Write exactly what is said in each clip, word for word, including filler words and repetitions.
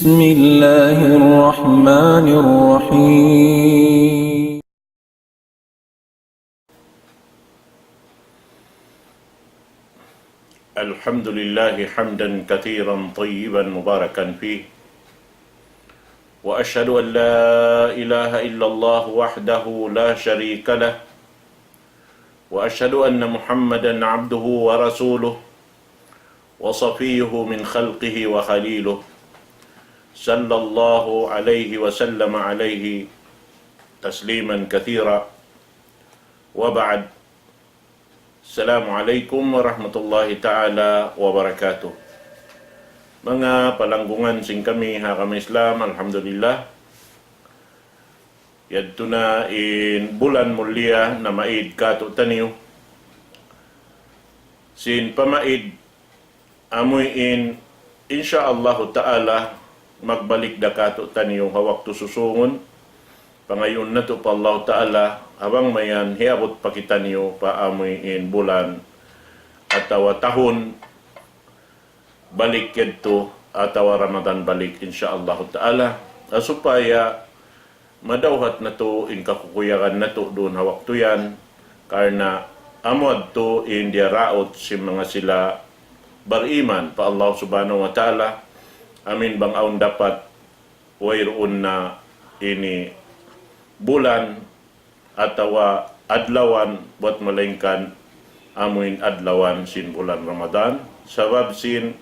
بسم الله الرحمن الرحيم. الحمد لله حمدا كثيرا طيبا مباركا فيه، وأشهد أن لا إله إلا الله وحده لا شريك له، وأشهد أن محمدا عبده ورسوله، وصفيه من خلقه وخليله، صلى الله عليه وسلم عليه تسليما كثيرا. وبعد. السلام عليكم ورحمة الله تعالى وبركاته. Manga palanggungan sin kami ha agama Islam, alhamdulillah. Yadtu na in bulan mulia na maid katu'taniyu. Sin pamaid amuin, insya Allahu Ta'ala, magbalik da katu'taniyu ha waktu susungun. Pangayuun natu' pa Allahu Ta'ala, ha bang mayan hiyabut pa kitaniyu pa amuin bulan atawa tahun balik yadtu atawa Ramadan balik, insya Allahu Ta'ala. Ah, supaya madawhat natu' in kakukuyagan natu' duun ha waktu yan, karna' amu yadtu in diyaraut sin manga sila bariman pa Allah Subhanahu wa Ta'ala, amin bang awn dapat wayruun na ini bulan atawa adlawan, buat malaingkan amuin adlawan sin bulan Ramadan, sabab sin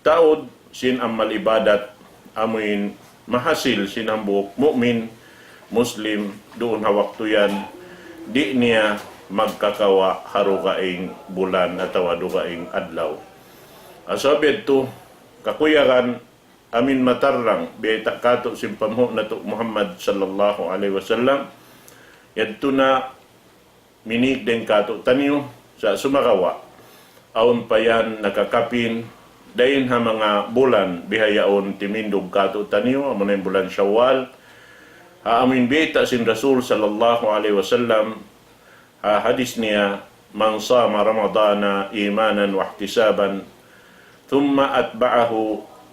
taud sin amal ibadat amuin mahasil sin hambuuk mu'min, Muslim, duun ha waktu yan, di' niya magkakawa' ha dugaing bulan atawa dugaing adlaw. Sabab yadtu, kakuyagan, amin matarrang, biyayta' katu' sin panghu' natu' Muhammad sallallahu alayhi wasallam, yadtu na minig dayn katu'taniyu, sa' sumagawa' awn pa yan nakakapin, dayn ha manga bulan bihaun timindug katu'taniyu, amuna in bulan Shawwal, ha amuin biyayta' sin Rasul sallallahu alayhi wasallam, ha hadis niya, من صام رمضان إيمانا واحتسابا ثم أتبعه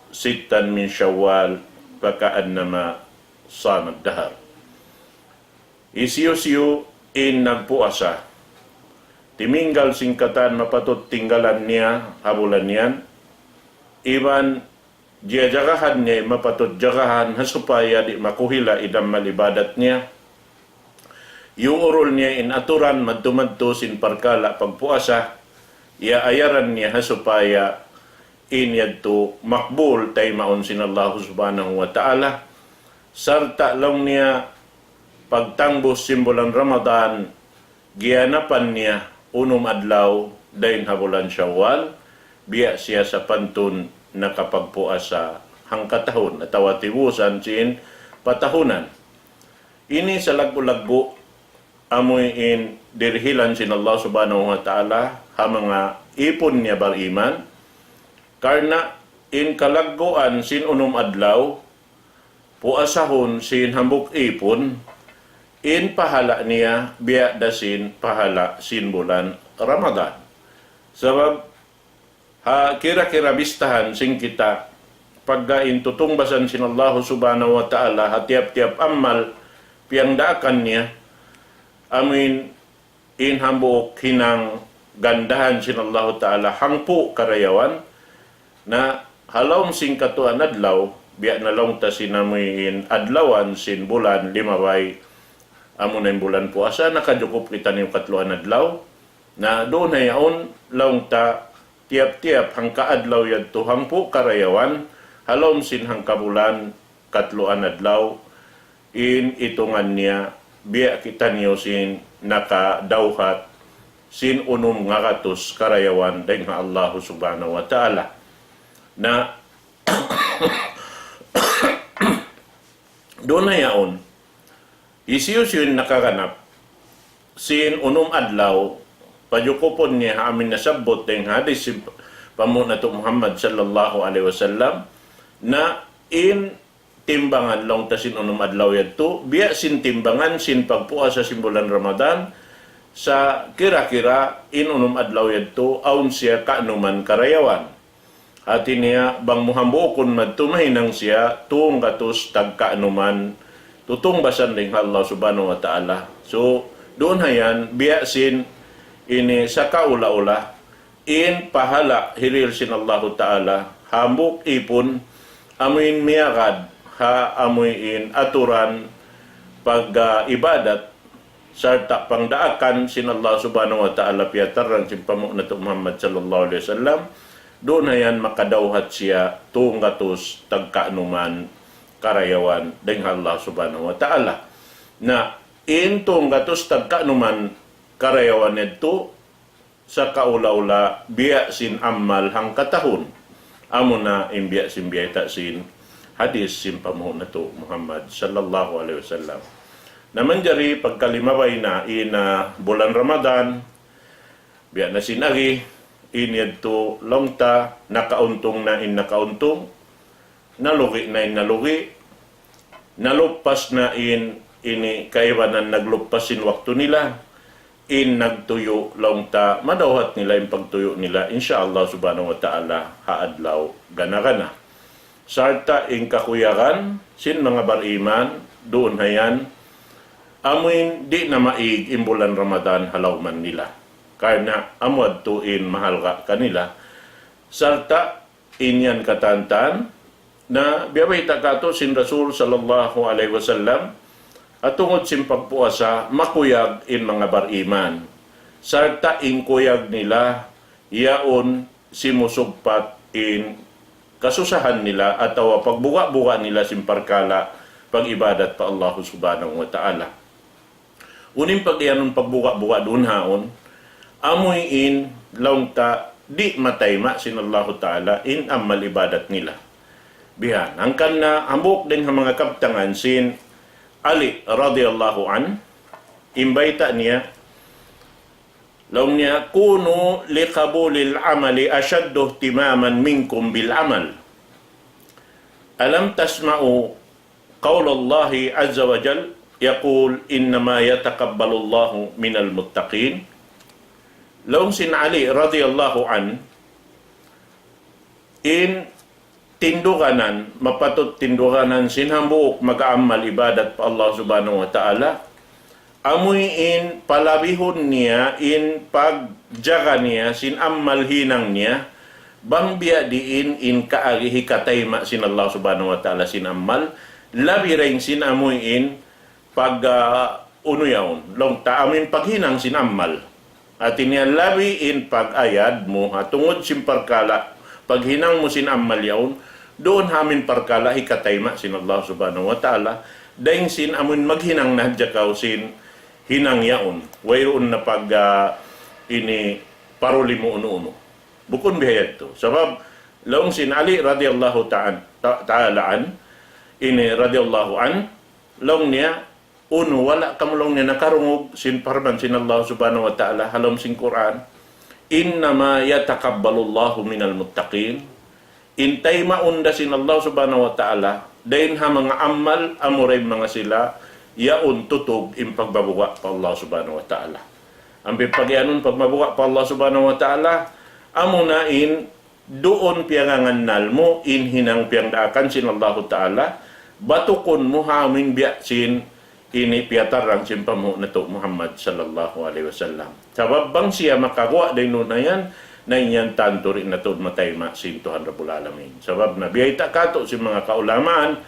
ستا من شوال فكأنما صام الدهر. Hisiyu-siyu in nagpuasa, timinggal sin katan mapatut tinggalan niya ha bulan yan, iban jiyajagahan niya in mapatut jagahan, ha supaya di' makuhila' in amal ibadat niya. Iyuurul niya in aturan madtu-madtu sin parkala' pagpuasa, iyaayaran niya ha supaya in yadtu makbul taymaun sin Allah Subhanahu wa Ta'ala, sarta' laung niya pagtangbus sin bulan Ramadan, giyanapan niya unum adlaw dayn ha bulan Shawwal, biya' siya sapantun nakapagpuasa hangkatahun atawa tibusan sin patahunan. Ini salaggu'-laggu' amuin dirihilan sin Allah Subhanahu wa Ta'ala ha manga ipun niya bariman, karna' in kalagguan sin unum adlaw puasahun sin hambuuk ipun, in pahala' niya biya' da sin pahala' sin bulan Ramadan. Sabab ha kira-kira bistahan sin kita, pagga in tutungbasan sin Allah Subhanahu wa Ta'ala ha tiyap-tiyap amal piyangdaakan niya, amuin in hambuuk hinang gandahan sin Allahu Ta'ala hangpu' karayawan, na ha lawm sin katuan adlaw, biya' na laung ta sin amuin adlawan sin bulan limabay, amuna in bulan puasa, nakajukup kitaniyu katluan adlaw, na duun na yaun laung ta tiyap-tiyap hangka adlaw yadtu hangpu' karayawan, ha lawm sin hangka bulan katluan adlaw, in itungan niya biya' kitaniyu sin nakadawhat sin unum ngagatus karayawan dayn ha Allah Subhanahu wa Ta'ala. Na duun na yaun, hisiyu-siyu in nakaganap sin unum adlaw, pajukupun niya ha amin nasabbut dayn ha hadis sin panghu' natu' Muhammad sallallahu alayhi wasallam, na in timbangan laung ta sin unum adlaw yadtu, biya' sin timbangan sin pagpuasa sin bulan Ramadan, sa' kira-kira in unum adlaw yadtu, awn siya kaanuman karayawan. Hati niya, bang mu hambuukun madtu mahinang siya, tunggatus tagkaanuman, tutungbasan dayn ha Allah Subhanahu wa Ta'ala. So, duun hayan, biya' sin ini sakaula-ula, in pahala hirihil sin Allahu Ta'ala, hambuuk ipun, amuin miyagad, ha amuin aturan pag, ah, ibadat, sarta' pangdaakan sin Allah Subhanahu wa Ta'ala piyatarrang sin panghu' natu' Muhammad sallallahu alayhi wasallam, duun hayan makadawhat siya tunggatus tagkaanuman karayawan dayn ha Allah Subhanahu wa Ta'ala. Na, in tunggatus tagkaanuman karayawan yadtu, sakaula-ula biya' sin amal hangkatahun. Amuna in biya' sin biyayta' sin hadis sin panghu' natu' Muhammad sallallahu alayhi wasallam. Na manjari pagkalimabay na in, ah, bulan Ramadan, biya' na sin agi, in yadtu laung ta nakauntung na in nakauntung, nalugi' na in nalugi', naluppas na in ini kaibanan nagluppas sin waktu nila, in nagtuyu' laung ta madawhat nila in pagtuyu' nila, insya Allah Subhanahu wa Ta'ala, ha adlaw gana-gana. Sarta' in kakuyagan sin manga bariman, duun hayan, amuin di' na maig in bulan Ramadan ha lawman nila. Karna' amu yadtu in mahalga' kanila. Sarta' in yan katantan, na biyabayta' katu' sin Rasul sallallahu alayhi wasallam, ha tungud sin pagpuasa, makuyag in manga bariman. Sarta' in kuyag nila, yaun simusugpat in kasusahan nila atawa pagbuga'-buga' nila sin parkala' pag-ibadat pa Allah Subhanahu wa Ta'ala. Unu in pagiyanun pagbuga'-buga' duun haun, amuin laung ta di' matayma' sin Allahu Ta'ala in amal ibadat nila. Bihan, hangkan na hambuuk dayn ha manga kabtangan sin Ali radiyallahu anhu, in bayta' niya, laung niya, كونوا لقبول العمل أشد اهتماما منكم بالعمل. ألم تسمعوا قول الله عز وجل يقول إنما يتقبل الله من المتقين. Laung sin Ali radiyallahu anhu, in tinduganan, mapatut tinduganan sin hambuuk mag-amal ibadat pa Allah Subhanahu wa Ta'ala, amuin palabihun niya in pagjaga niya sin amal hinang niya, bang biya' diin in kaagi hikatayma' sin Allah Subhanahu wa Ta'ala sin amal, labi dayn sin amuin pag, ah, unu yaun, laung ta amuin paghinang sin amal. Hati niya labi in pag-ayad mu, ha tungud sin parkala', paghinang mu sin amal yaun, duun ha amuin parkala' hikatayma' sin Allah Subhanahu wa Ta'ala, dayn sin amuin maghinang na hadja kaw sin hinang yaun. Wayruun na pag, ah, ini paruli mu unu-unu. Bukun bihayadtu. Sabab, laung sin Ali radiyallahu ta'an-, ta-, ta'ala an, ini radiyallahu an, laung niya, unu, wala' kamu laung niya nakarungug sin parman sin Allah Subhanahu wa Ta'ala, ha lawm sin Qur'an, إنما يتقبل الله من المتقين. In taymaun da sin Allah Subhanahu wa Ta'ala, dayn ha manga amal, amura in manga sila, yaun tutug in pagbabuga' pa Allah Subhanahu wa Ta'ala. Ampa in pagiyanun pagmabuga' pa Allah Subhanahu wa Ta'ala, amuna in duun piyangangannal mu in hinang piyangdaakan sin Allahu Ta'ala, batukun mu ha amuin biya' sin ini piyatarrang sin panghu' natu' Muhammad sallallahu alayhi wasallam. Sabab bang siya makaguwa' dayn duun na yan, na in yan tantu di' na tuud matayma' sin Tuhan Rabbul Alamin. Sabab na biyayta' katu' sin manga kaulamaan,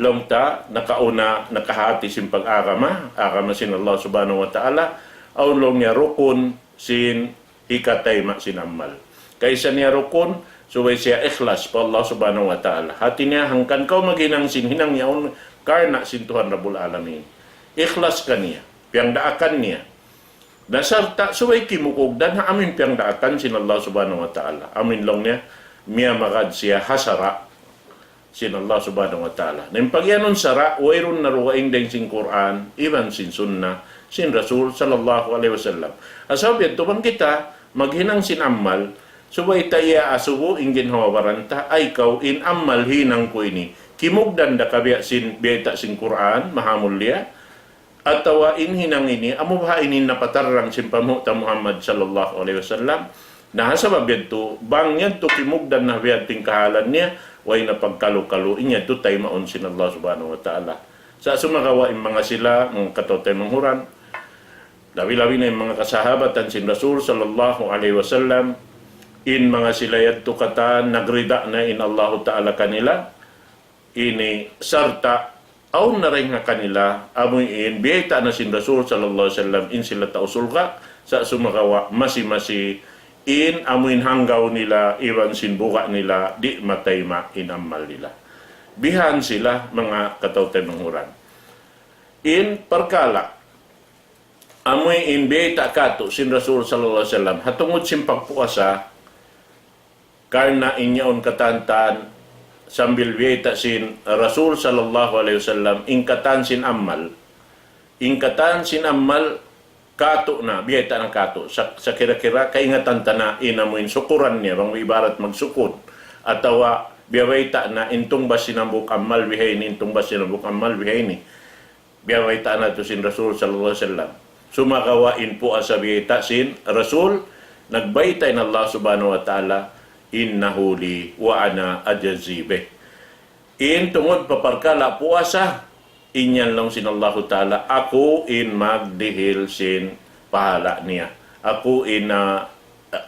laung ta, nakauna, nakahati sin pag-agama, agama sin Allah Subhanahu wa Ta'ala, awn laung niya rukun sin hikatayma' sin amal. Kaisa niya rukun, subay siya ikhlas pa Allah Subhanahu wa Ta'ala. Hati niya, hangkan kaw maghinang sin hinang yaun karna' sin Tuhan Rabbul Alamin. Ikhlas kaniya, piyangdaakan niya. Na sarta' subay kimugdan ha amuin piyangdaakan sin Allah Subhanahu wa Ta'ala. Amuin laung niya, miyamagad siya ha sara' sin Allah Subhanahu wa Ta'ala. Na in pagiyanun sara', wayruun na dugaing dayn sin Qur'an, iban sin Sunnah, sin Rasul sallallahu alayhi wasallam. Sabab yadtu bang kita maghinang sin amal, subay ta iyaasubu in ginhawa-baran ta, ay kaw in amal hinang ku ini, kimugdan da ka biya' sin, biyayta' sin Qur'an, maha mulia, atawa in hinang ini, amu baha' ini in napatarrang sin panghu' ta Muhammad sallallahu alayhi wasallam, Na ha sabab yadtu, bang yadtu kimugdan na biya' ha yan in kahalan niya, way na pagkalu-kalu, in yadtu taymaun sin Allah Subhanahu wa Ta'ala. Sa' sumagawa' in manga sila, manga kataw-taymanghuran, labi-labi na in manga kasahabatan sin Rasul sallallahu alayhi wasallam, in manga sila yadtu katan nagrida na in Allahu Ta'ala kanila, ini sarta' awn na dayn ha kanila, amuin biyayta' na sin Rasul sallallahu alayhi wasallam, in sila tau surga', sa' sumagawa' masi-masi in amuin hanggaw nila, iban sin buga' nila, di' matayma' in amal nila. Bihan sila manga kataw-taymanghuran. In parkala', amuin biyayta' katu' sin Rasul sallallahu alayhi wasallam, ha tungud sin pagpuasa, karna' in yaun katan-katan, sambil biyayta' sin Rasul sallallahu alayhi wasallam, in katan sin amal. In katan sin amal, katu' na, biyayta' na katu'. Sa, sa kira-kira, kaingatan ta na in amuin sukuran niya, bang ibarat magsukud. Atawa, biyayta' na in tungbas sin hambuuk amal bihaini, in tungbas sin hambuuk amal bihaini. Biyayta' na yadtu sin Rasul sallallahu alayhi wasallam. Sumagawa' in puasa biyayta' sin Rasul, nagbayta' in Allah Subhanahu wa Ta'ala, إنه لي وأنا أجزي به. In tungud pa parkala' puasa, in yan laung sin Allahu Ta'ala, aku in magdihil sin pahala' niya. Aku in, ah,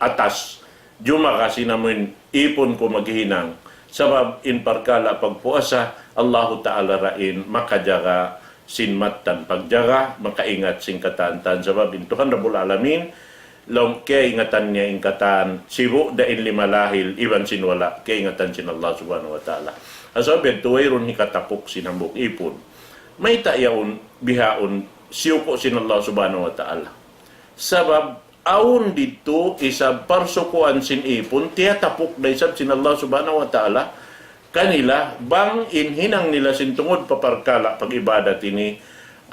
atas. Jumaga sin amuin ipun ku maghihinang. Sabab in parkala' pagpuasa, Allahu Ta'ala ra in makajaga sin mattan pagjaga, makaingat sin katan-katan. Sabab in Tuhan Rabbul Alamin, laung kiyaingatan niya in katan, sibu' da in limalahil, iban sin wala', kiyaingatan sin Allah Subhanahu wa Ta'ala. Sabab yadtu wayruun hikatapuk sin hambuuk ipun. Mayta' yaun, bihaun, siyuku' sin Allah Subhanahu wa Ta'ala. Sabab awn didtu isab parsukuan sin ipun, tiyatapuk da isab sin Allah Subhanahu wa Ta'ala kanila, bang in hinang nila sin tungud pa parkala' pag-ibadat ini,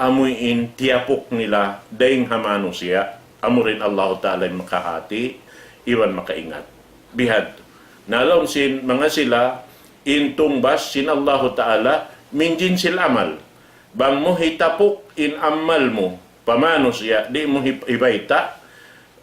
amuin tiyapuk nila dayn ha manusiya', amura in Allahu Ta'ala in makahati, iban makaingat. Bihadtu. Na laung sin manga sila, in tungbas sin Allahu Ta'ala, min jinsil amal. Bang mu hitapuk in amal mu, pa manusiya', di' mu hip-, hibayta',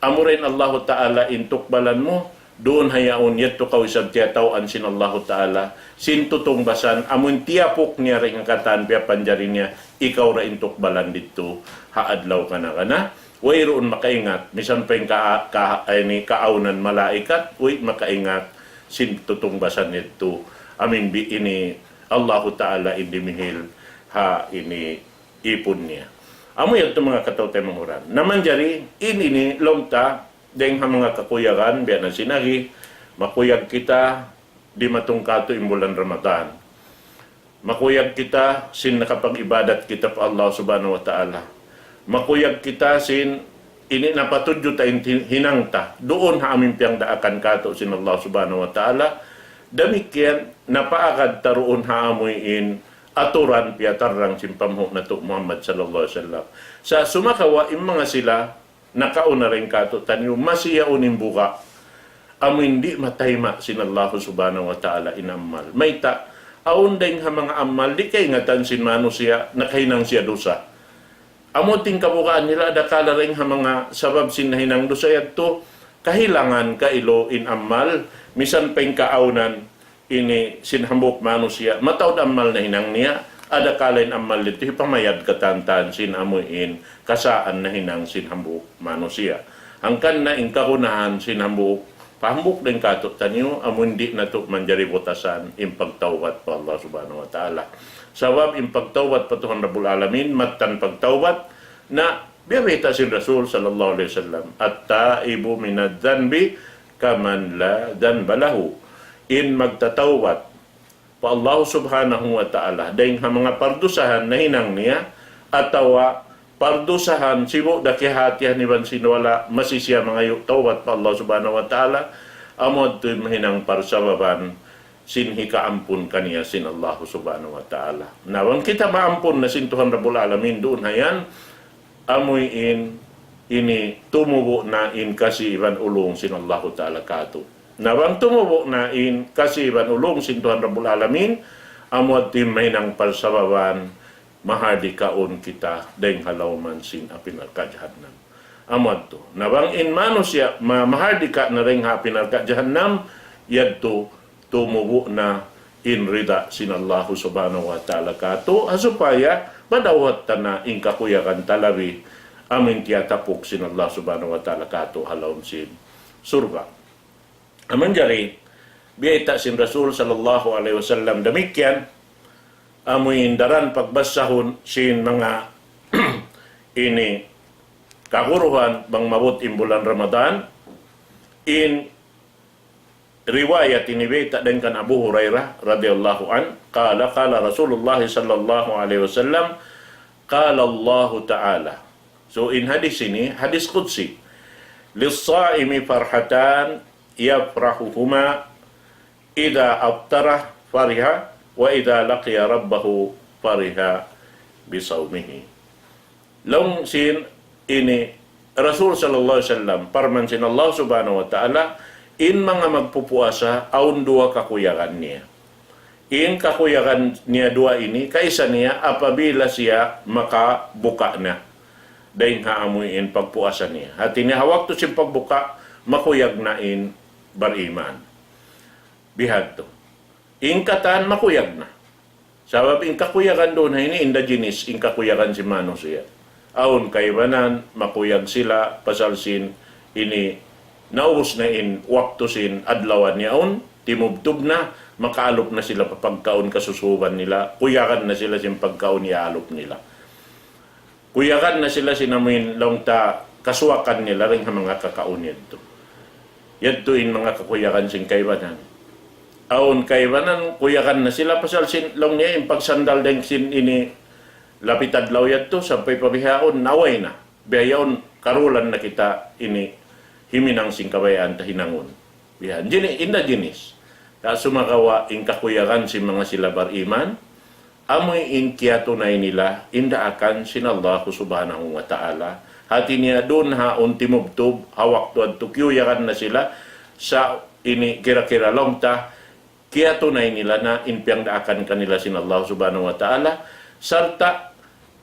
amura in Allahu Ta'ala in tukbalan mu, duun ha yaun yadtu kaw isab tiyatawaan sin Allahu Ta'ala, sin tutungbasan, amun tiyapuk niya dayn ha katan piyapanjari niya, ikaw ra in tukbalan didtu, ha adlaw kana-kana. Wayruun makaingat, misan pa in ka-, ka-, ini kaawnan malaikat, way makaingat, sin tutungbasan yadtu. Amin bi ini Allahu Ta'ala in dimihil ha ini ipun niya. Amu yadtu manga kataw-taymanghuran. Na manjari, in ini laung ta, dayng ha manga kakuyagan, biya' na sin agi, makuyag kita, dimatung katu' in bulan Ramadan. Makuyag kita, sin nakapag-ibadat kita pa Allah Subhanahu wa Ta'ala. Makuyag kita, sin ini napatudju ta in ti-, hinang ta. Duun ha amin piyangdaakan katu' sin Allah Subhanahu wa Ta'ala. Damikkiyan, napaagad ta duun ha amuin aturan piyatarrang sin panghu' natu' Muhammad sallallahu alayhi wasallam. Sa' sumagawa' in manga sila, nakauna dayn katu'taniyu, masi yaun in buga'. Amuin di' matayma' sin Allahu Subhanahu wa Ta'ala in amal. Mayta', awn dayng ha manga amal, di' kaingatan sin manusiya', nakahinang siya dusa. Amu in kabugaan nila, adakala dayng ha manga sabab sin nahinang dusa yadtu, kahilangan kailu in amal, misan pa in kaawnan, ini sin hambuuk manusiya', mataud amal nahinang niya, adakala in amal yadtu hipamayad katan-katan sin amuin kasaan nahinang sin hambuuk manusiya'. Hangkan na in kagunahan sin hambuuk, pa hambuuk dayng katu'taniyu, amun di' natu' manjari butasan in pagtawbat pa Allah Subhanahu wa Ta'ala. Sabab in pagtawbat pa Tuhan Rabbul Alamin, mattan pagtawbat, na biyayta' sin Rasul sallallahu alayhi wasallam, التائب من الذنب كمن لا ذنب له. In magtatawbat pa Allah Subhanahu wa Ta'ala, dayng ha manga pardusahan nahinang niya, atawa pardusahan sibu' da kiyahatihan iban sin wala', masi siya mangayu' tawbat pa Allah Subhanahu wa Ta'ala, amu yadtu in mahinang parsababan sin hikaampun kaniya sin Allah Subhanahu wa Ta'ala. Na bang kita maampun na sin Tuhan Rabbul Alamin duun ha yan, amuin ini tumubu' na in kasi iban ulung sin Allahu Ta'ala katu'. Na bang tumubu' na in kasi iban ulung sin Tuhan Rabbul Alamin, amu yadtu in mahinang parsababan, mahardikaun kita dayng ha lawm sin api narka' jahannam. Amu yadtu. Na bang in manusiya' ma-, mahardika na dayn ha api narka' jahannam, yadtu tumubu' na in rida sin Allahu Subhanahu wa Ta'ala kātu', ha supaya madawhat ta na in kakuyagan ta labi amu in tiyatapuk sin Allah Subhanahu wa Ta'ala kātu' ha lawm sin surga'. Amu in jari, biyayta' sin Rasul sallallahu alayhi wasallam damikkiyan, amu in daran pagbasahun sin manga ini kaguruhan bang maabut in bulan Ramadan, in riwayat ini biyayta' dayn kan Abu Hurairah radiyallahu anhu, قال قال رسول الله صلى الله عليه وسلم قال الله تعالى. So, in hadis ini, hadis qudsi. للصائم فرحتان يفرحهما إذا أفطر فرح وإذا لقي ربه فرح بصومه. Laung sin ini Rasul sallallahu alayhi wasallam, parman sin Allah Subhanahu wa Ta'ala, in manga magpupuasa, awn duwa kakuyagan niya. In kakuyagan niya duwa ini, kaisa niya apabila siya makabuka na dayn ha amu in pagpuasa niya. Hati niya ha waktu sin pagbuka, makuyag na in bariman. Bihadtu. In katan makuyag na. Sabab in kakuyagan duun ha ini, inda jinis in kakuyagan sin manusiya'. Awn kaibanan, makuyag sila, pasal sin ini, naubus na in waktu sin adlaw niya yaun, timubtub na, makaalup na sila pa pagkaun kasusuban nila, kuyagan na sila sin pagkaun iyaalup nila. Kuyagan na sila sin amuin laung ta kasuwakan nila dayn ha manga kakaun yadtu. Yadtu in manga kakuyagan sin kaibanan. Awn kaibanan, kuyagan na sila pasal sin laung niya in pagsandal dayn sin ini lapit adlaw yadtu, sampay pa bihaun, naway na. Bihaun, karulan na kita ini himinang sin kabayaan ta hinangun. Yan, jini-, inda jinis. Ta sumagawa' in kakuyagan sin manga sila bariman, amu in kiyatunay nila in daakan sin Allahu Subhanahu wa Ta'ala. Hati niya duun ha yaun timubtub, ha waktu yadtu kiyuyagan na sila, sa' ini kira-kira laung ta, kiyatunay nila na in piyangdaakan kanila sin Allah Subhanahu wa Ta'ala, sarta'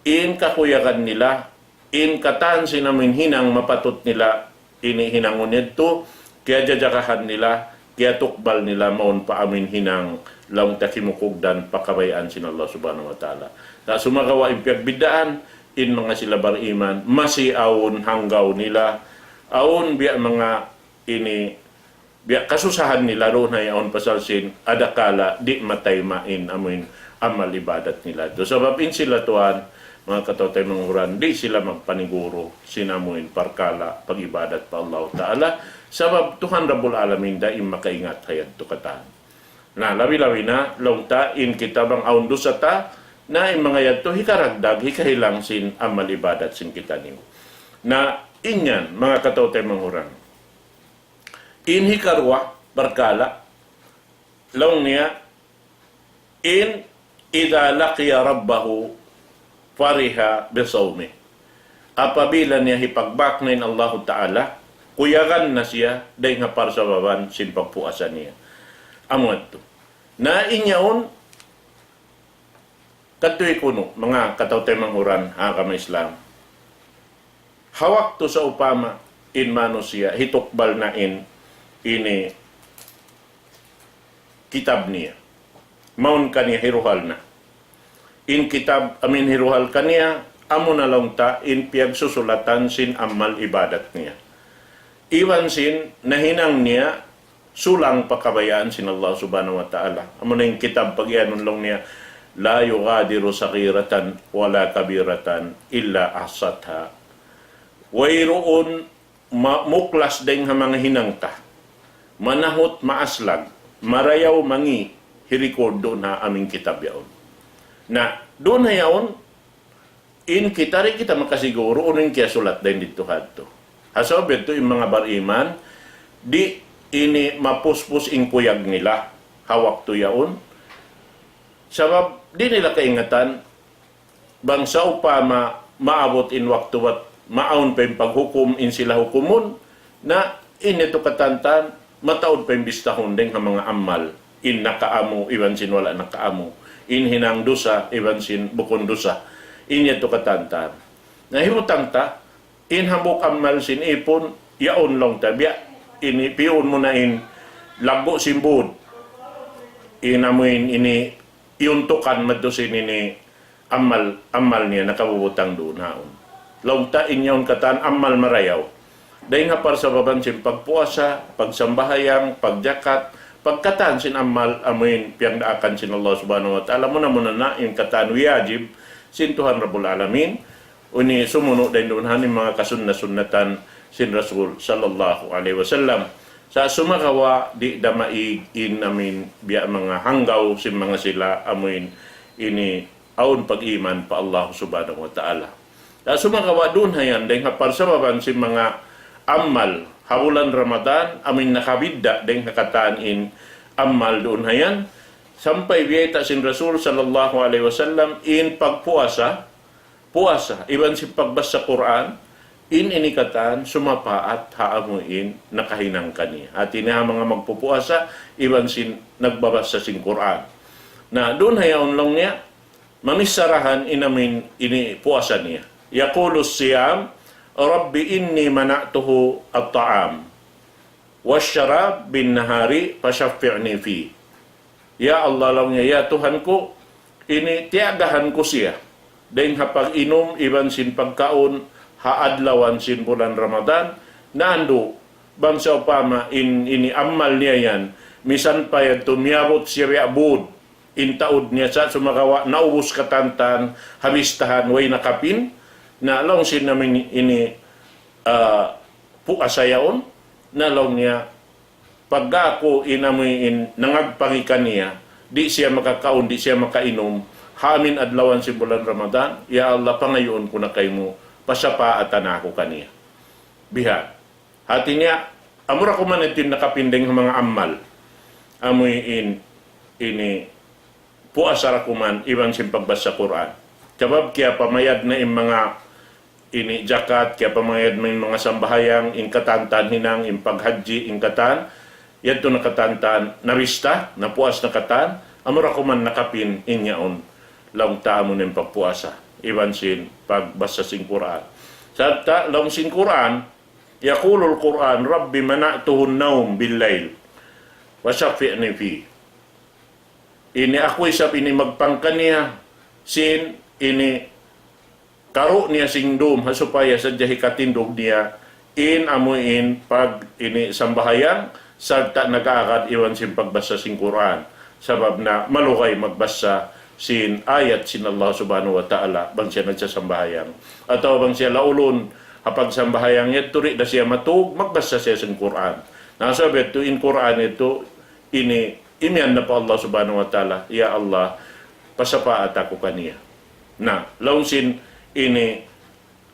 in kakuyagan nila, in katan sin amuin hinang mapatut nila ini hinangun yadtu, kiyajajagahan nila, kiyatukbal nila mawn pa amuin hinang laung ta kimukugdan pa kabayaan sin Allah Subhanahu wa Ta'ala. Na sumagawa' in piyagbiddaan, in manga sila bariman, masi awn hanggaw nila, awn biya' manga ini biya' kasusahan nila duun ha yaun pasal sin adakala di' matayma' in amuin amal ibadat nila. Tu sabab in sila tuwan, manga kataw-taymanghuran, di' sila magpaniguru sin amuin parkala' pag-ibadat pa Allah Ta'ala. Sabab Tuhan Rabbul Alamin da in makaingat ha yadtu katan. Na, labi-labi na, laung ta, in kita bang awn dusa ta, na in manga yadtu hikaragdag, hikahilang sin amal ibadat sin kitaniyu. Na, in yan, manga kataw-taymanghuran. In hikaruwa parkala', laung niya, in إذا لقي ربه فرح بصومه. Apabila niya hipagbak na in Allahu Ta'ala, kuyagan na siya dayn ha parsababan sin pagpuasa niya. Amu yadtu. Na in yaun, katuy kunu', manga kataw-taymanghuran ha agama Islam. Ha waktu sawpama in manusiya' hitukbal na in ini kitab niya. Mawn kaniya hiruhal na. In kitab amuin hiruhal kaniya, amu na laung ta in piyagsusulatan sin amal ibadat niya. Iban sin nahinang niya sulang pa kabayaan sin Allah Subhanahu wa Ta'ala. Amu na in kitab pag-iyanun laung niya, لا يغادر صغيرة ولا كبيرة إلا أحصتها. Wayruun ma-, muklas dayn ha manga hinang ta. Manahut maaslag, marayaw mangi', hi-record duun ha amuin kitab yaun. Na, duun ha yaun, in kita di' kita makasiguru, unu in kiyasulat dayn didtu ha yadtu. Ha sabab yadtu in manga bariman, di' ini mapuspus in kuyag nila, ha waktu yaun. Sabab, di' nila kaingatan, bang sawpama maabut in waktu bat maawn pa in paghukum in sila hukumun, na in yadtu katantan, mataud pa in bistahun dayn ha manga amal, in nakaamu, iban sin wala' nakaamu, in hinang dusa, iban sin bukun dusa, in yadtu katantan. Na hibutang ta, In hambuuk amal sin ipun, yaun laung ta, biya' ini piun mu na in laggu' sin būd. In amuin ini iyuntukan madtu sin ini amal, amal niya nakabubutang duun haun. Laung ta in yaun katan amal marayaw. Dayn ha parsababan sin pagpuasa, pagsambahayang, pagjakat, pagkatan sin amal amuin piyagdaakan sin Allah Subhanahu wa Ta'ala, muna-muna na in katan wiyajib sin Tuhan Rabbul Alamin, ini sumunu' dayn duun ha ini manga kasunna-sunnatan sin Rasul sallallahu alayhi wasallam. Sa' sumagawa' di' da maig in amuin biya' manga hanggaw sin manga sila amuin ini awn pag-iman pa Allah Subhanahu wa Ta'ala. Sa' sumagawa' duun hayan dayn ha parsababan sin manga amal ha bulan Ramadan amuin nakabidda' dayn ha katan in amal duun hayan, sampay biyayta' sin Rasul sallallahu alayhi wasallam in pagpuasa, puasa, iban sin pagbasa Qur'an, in ini katan sumapaat ha amuin nakahinang kaniya. Hati niya ha manga magpupuasa, iban sin nagbabasa sin Qur'an. Na, duun hayaun laung niya, mamicharahan in amuin ini puasa niya. يقول الصيام: رب إني منعته الطعام والشراب بالنهار فشفعني فيه. Ya Allah, laung niya, ya Tuhan ku, ini tiyagahan ku siya dayn ha pag-inum iban sin pagkaun ha adlawan sin bulan Ramadan, nandu' bang sawpama in ini amal niya yan, misan pa yadtu miyabut siya biya' būd in taud niya, sa' sumagawa' naubus katantan, habistahan, way nakapin, na laung sin amuin ini, ah, puasa yaun, na laung niya, pagga aku in amuin nangagpangi kaniya, di' siya makakaun, di' siya makainum, ha amuin adlawan sin bulan Ramadan, ya Allah, pangayuun ku na kaymu, pasapaatan aku kaniya. Bihan. Hati niya, amura kuman in nakapin dayn ha manga amal. Amuin ini puasa ra kuman iban sin pagbasa Qur'an. Sabab kiyapamayad na in manga ini jakat, kiyapamayad na in manga sambahayang, in katan-katan hinang, in paghajji, in katan, yadtu na katan-katan nabista, napuas na katan, amura kuman nakapin in yaun, laung ta amu na in pagpuasa, iban sin pagbasa sin Qur'an. Sarta' laung sin Qur'an, يقول القرآن: رب منعته النوم بالليل فشفعني فيه. Ini aku isab ini magpang kaniya sin ini karu' niya sin dum, ha supaya sadja hikatindug niya in amuin pag ini sambahayang sarta' nag-aagad iban sin pagbasa sin Qur'an. Sabab na malugay magbasa sin ayat sin Allah Subhanahu wa Ta'ala bang siya nagsasambahayang. Atawa bang siya laulun ha pagsambahayang yadtu, di' da siya matug, magbasa siya sin Qur'an. Na, sabab yadtu in Qur'an yadtu ini imiyan na pa Allah Subhanahu wa Ta'ala, "Ya Allah, pasapaat aku kaniya." Na, laung sin ini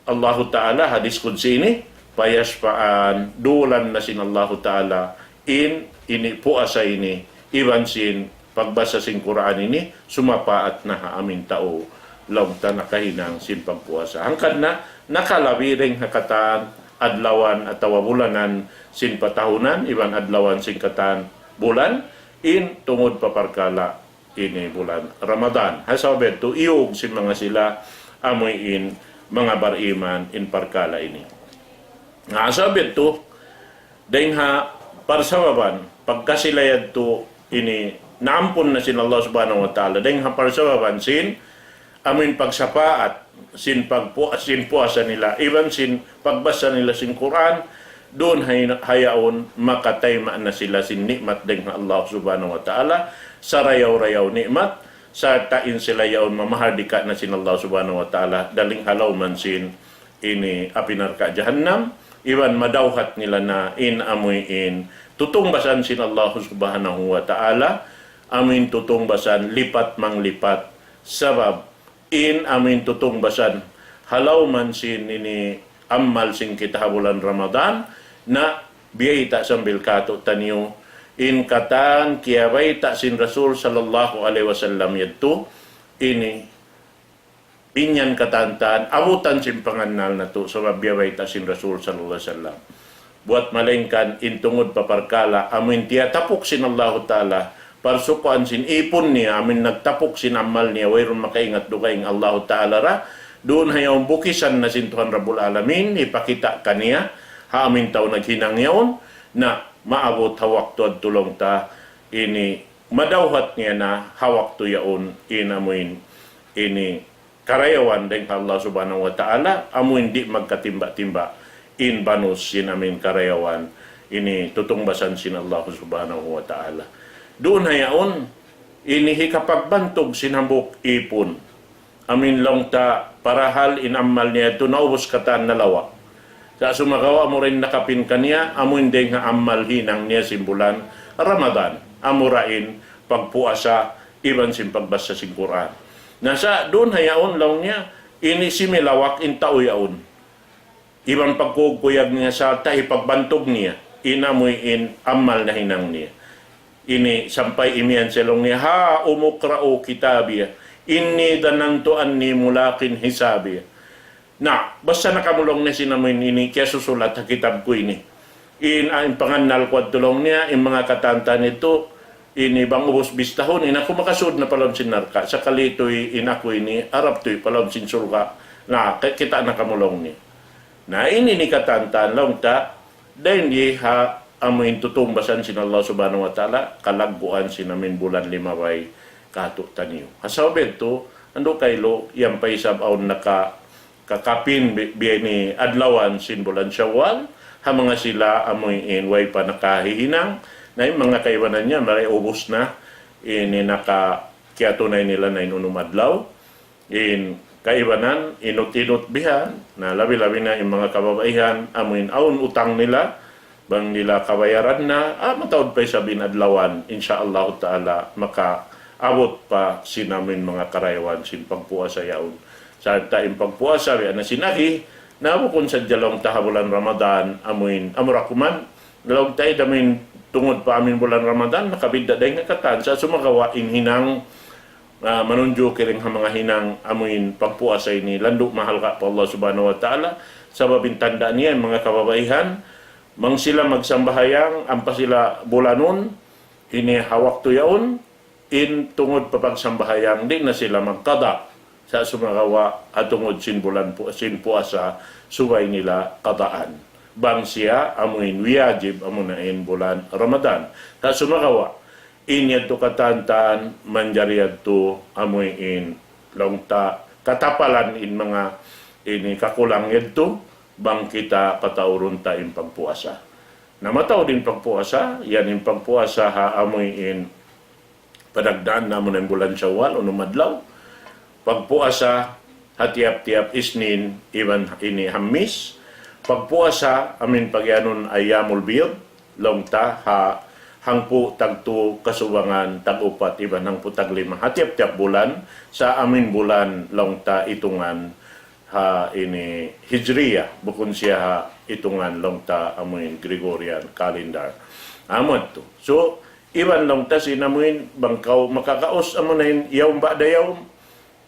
Allahu Ta'ala, hadis Qudsi ini, payasfa'an, dulan na sin Allahu Ta'ala, in, ini puasa ini, iban sin pagbasa sin Qur'an ini, sumapaat na ha amuin tau, laung ta nakahinang sin pagpuasa. Hangkan na, nakalabi dayn ha katan adlawan atawa bulanan sin patahunan, iban adlawan sin katan bulan, in tungud pa parkala' ini bulan Ramadan. Ha sabab yadtu, iyug sin manga sila, amuin manga bariman in parkala' ini. Na, ha sabab yadtu, dayn ha parsababan, pagka sila yadtu ini naampun na sin Allah Subhanahu wa Ta'ala, dayn ha parsababan sin, amuin pagsapaat, sin pagpu-, sin puasa nila, iban sin pagbasa nila sin Qur'an, duun hay-, hayaun makatayma' na sila sin ni'mat dayn ha Allah Subhanahu wa Ta'ala, sarayaw-rayaw ni'mat, sarta' in sila yaun mamahardika na sin Allah Subhanahu wa Ta'ala, dayn ha lawm sin ini api narka' jahannam, iban madawhat nila na in amuin tutungbasan sin Allah Subhanahu wa Ta'ala, amuin tutungbasan lipat manglipat, sabab in amuin tutungbasan ha lawm sin ini amal sin kita ha bulan Ramadan, na biyayta' sambil katu' taniyu, in katan kiyabayta' sin Rasul sallallahu alayhi wasallam yadtu, ini, in yan katan-katan, abutan sin pangannal natu', sabab biya' bayta' sin Rasul sallallahu alayhi wasallam. Buwat malaingkan in tungud pa parkala', amuin tiyatapuk sin Allahu Ta'ala, parsukuan sin ipun niya, amuin nagtapuk sin amal niya, wayruun makaingat dugaing Allahu Ta'ala ra, Duun ha yaun bukisan na sin Tuhan Rabbul Alamin, hipakita' kaniya, ha amin tau naghinang yaun, na maabut ha waktu yadtu laung ta, ini madawhat niya na ha waktu yaun, in amuin, ini karayawan dayn ha Allah Subhanahu wa Ta'ala, amuin di' magkatimba-timba, in banus sin amin karayawan, ini tutungbasan sin Allah Subhanahu wa Ta'ala. Duun ha yaun, ini hikapagbantug sin hambuuk īpun. Amin laung ta parahal in amal niya yadtu naubus katan nalawa'. Sa' sumagawa' amura in nakapin kaniya, amuin dayng ha amal hinang niya sin bulan Ramadan. Amura in pagpuasa iban sin pagbasa sin Qur'an. Na sa' duun ha yaun laung niya, ini similawak in tau yaun. Iban pagkukuyag niya sa' ta hipagbantug niya, in amuin amal nahinang niya. Ini sampay imiyan siya laung niya, هاؤم اقرءوا كتابيه إني ظننت أني ملاق حسابيه. Na, basa na kamu laung niya sin amuin ini, kiyasusulat ha kitab ku ini. In, ah, in pangannal ku yadtu laung niya, in manga katantan yadtu, ini bang ubus bistahun, in aku makasud na pa lawm sin narka'. Sakali tuud in aku ini, harap tuud pa lawm sin surga'. Na, ki-, kita' na kamu laung niya. Na, ini in katantan laung ta, dayn di ha amuin tutungbasan sin Allah Subhanahu wa Ta'ala, kalagguan sin amuin bulan limabay katu' taniyu. Ha sabab yadtu, andu' kailu, yan pa isab awn naka-, kakapin bi-, biya' ini adlawan sin bulan Shawwal, ha manga sila amuin way pa nakahihinang, na in manga kaibanan niya, maray ubus na, ini naka-, kiyatunay nila na in unum adlaw, in kaibanan, inut-inut bihan, na labi-labi na in manga kababaihan, amuin awn utang nila, bang nila kabayaran na, ah, mataud pa isab in adlawan, insya Allah Ta'ala, makaabut pa sin amuin manga karayawan sin pagpuasa yaun. Sarta' in pagpuasa, biya' na sin agi, na bukun sadja laung ta ha bulan Ramadan, amuin, amura kuman, laung ta ida amuin tungud pa amuin bulan Ramadan, nakabidda' dayn ha katan, sa' sumagawa' in hinang, ah, manunjuki dayn ha manga hinang amuin pagpuasa ini, landu' mahalga' pa Allah Subhanahu wa Ta'ala, sabab in tanda' niya, in manga kababaihan, bang sila magsambahayang, ampa sila bulanun, ini ha waktu yaun, in tungud pa pagsambahayang, di' na sila magqada. Sa' sumagawa', ha tungud sin bulan pu-, sin puasa, subay nila qadaan. Bang siya, amuin wiyajib, amuna in bulan Ramadan. Sa' sumagawa', in yadtu katantan, manjari yadtu, amuin laung ta, katapalan in manga ini kakulang yadtu, bang kita pataurun ta in pagpuasa. Na mataud in pagpuasa, yan in pagpuasa ha amuin panagnaan namu' na in bulan Shawwal, unum adlaw. Pagpuasa ha tiyap-tiyap Isnin, iban ini Hamis. Pagpuasa, amuin pagiyanun Ayyamul Bid, laung ta ha hangpu' tagtu kasubangan tag-upat iban hangpu' taglima. Ha tiyap-tiyap bulan, sa' amuin bulan laung ta itungan ha ini Hijriya, bukun siya ha itungan laung ta amuin Gregorian calendar. Amu yadtu. So, iban laung ta sin amuin bang kaw makakaus amuna in yawm ba'da yawm,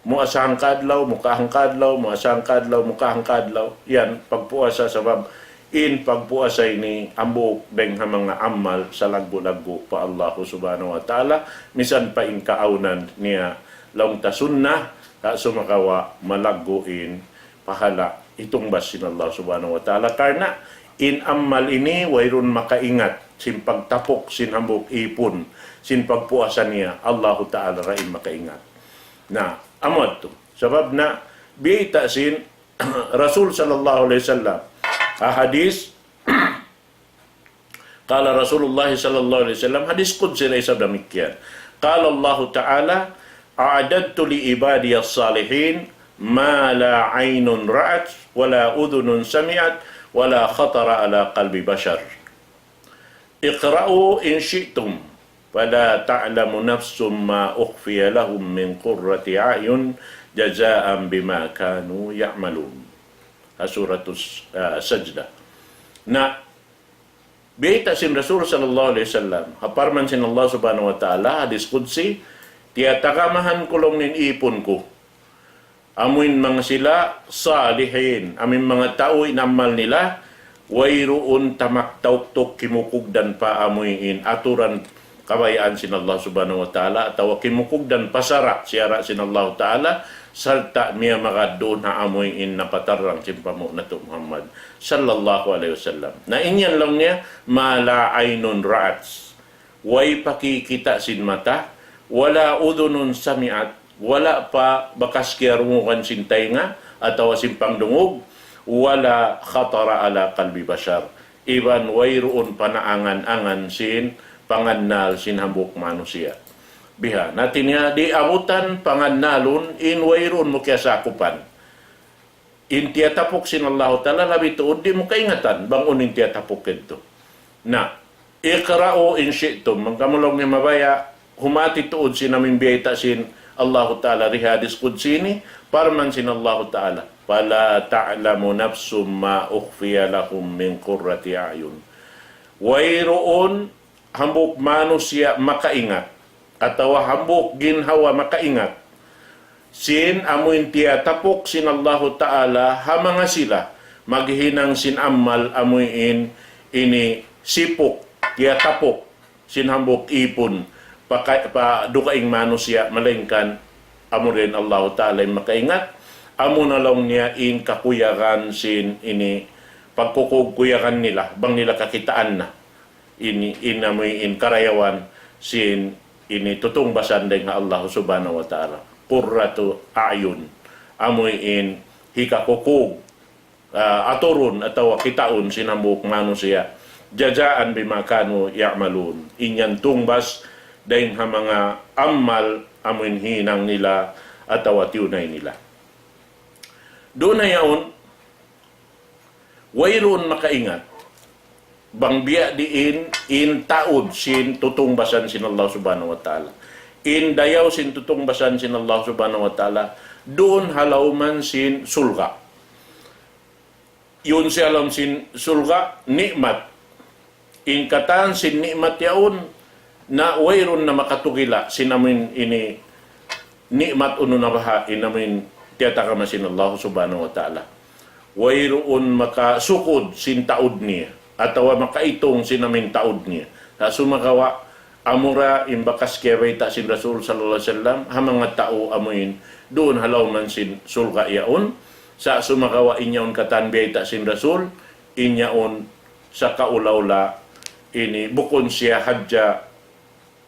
muasa hangka adlaw, muka hangka adlaw, muasa hangka adlaw, muka hangka adlaw. Yan, pagpuasa sabab in pagpuasa ini hambuuk dayn ha manga amal salaggu'-laggu' pa Allahu Subhanahu wa Ta'ala, misan pa in kaawnan niya laung ta sunnah, ha sumagawa' malaggu' in pahala' itungbas sin Allah Subhanahu wa Ta'ala. Karna' in amal ini wayruun makaingat sin pagtapuk sin hambuuk īpun sin pagpuasa niya, Allahu Ta'ala ra in makaingat. Na, amu yadtu. Sabab na, biyayta' sin Rasul sallallahu alayhi wasallam. Ha hadith, قال رسول الله صلى الله عليه وسلم, hadith qudsi da isab damikkiyan. قال الله تعالى: أعددت لعبادي الصالحين ما لا عين رأت ولا أذن سمعت ولا خطر على قلب بشر. اقرءوا إن شئتم، فلا تعلم نفس ما أخفي لهم من قرة أعين جزاء بما كانوا يعملون. Ha Suratus, ah, Sajdah. Na, biyayta' sin Rasul sallallahu alayhi wasallam, ha parman sin Allah Subhanahu wa Ta'ala, hadith qudsi, tiyatagamahan ku laung niya in īpun ku. Amuin manga sila salihin, amuin manga tau in amal nila, wayruun tamak tauktuk kimukugdan pa amuin aturan kabayaan sin Allah Subhanahu wa Ta'ala, atawa kimukugdan pa sara', sara' sin Allah Ta'ala, sarta' miyamagad duun ha amuin napatarrang sin panghu' natu' Muhammad sallallahu alayhi wasallam. Na in yan laung niya, ما لا عين رأت, way pa kikita' sin mata, ولا أذن سمعت, wala' pa bakas kiyarungugan sin taynga atawa sin pangdungug, ولا خطر على قلب بشر, iban wayruun pa naangan-angan sin pangannal sin hambuuk manusiya'. Biha', hati niya di' abutan pangannalun in wayruun mu kiyasakupan. In tiyatapuk sin Allahu Ta'ala labi tuud di' mu kaingatan bang unu in tiyatapuk yadtu. Na, اقرأوا إن شئتم, bang kamu laung niya mabaya', humati tuud sin amuin biyayta' sin Allahu Ta'ala di ha hadis qudsi ini, parman sin Allahu Ta'ala, فلا تعلم نفس ما أخفي لهم من قرة أعين. Wayruun hambuuk manusiya' makaingat, atawa hambuuk ginhawa makaingat sin amuin tiyatapuk sin Allahu Ta'ala ha manga sila maghinang sin amal amuin ini sipuk, tiyatapuk sin hambuuk ipun pa, pa dugaing manusiya', malaingkan amura in Allahu Ta'ala in makaingat, amuna laung niya in kakuyagan sin ini pagkukug-kuyagan nila, bang nila kakitaan na ini, in amuin karayawan sin ini tutungbasan dayn ha Allah Subhanahu wa Ta'ala. قرة أعين, amuin hikakukug, ah, aturun atawa kitaun sin hambuuk manusiya', جزاء بما كانوا يعملون. In yan tungbas dayn ha manga amal amuin hinang nila atawa tiyunay nila. Duun na yaun, wayruun makaingat bang biya' diin in taud sin tutungbasan sin Allah Subhanahu wa Ta'ala. In dayaw sin tutungbasan sin Allah Subhanahu wa Ta'ala, duun ha lawm sin surga'. Yaun siya lawm sin surga', ni'mat. In katan sin ni'mat yaun, na wayruun na makatugila' sin amuin ini ni'mat unu na baha' in amuin tiyatagama sin Allah Subhanahu wa Ta'ala. Wayruun makasukud sin taud niya, atawa makaitung sin amuin taud niya. Sa' sumagawa', amura in bakas kiyabayta' sin Rasul sallallahu alayhi wasallam, ha manga tau amuin duun ha lawm sin surga' yaun. Sa' sumagawa' in yaun katan biyayta' sin Rasul, in yaun sakaula-ula ini bukun siya hadja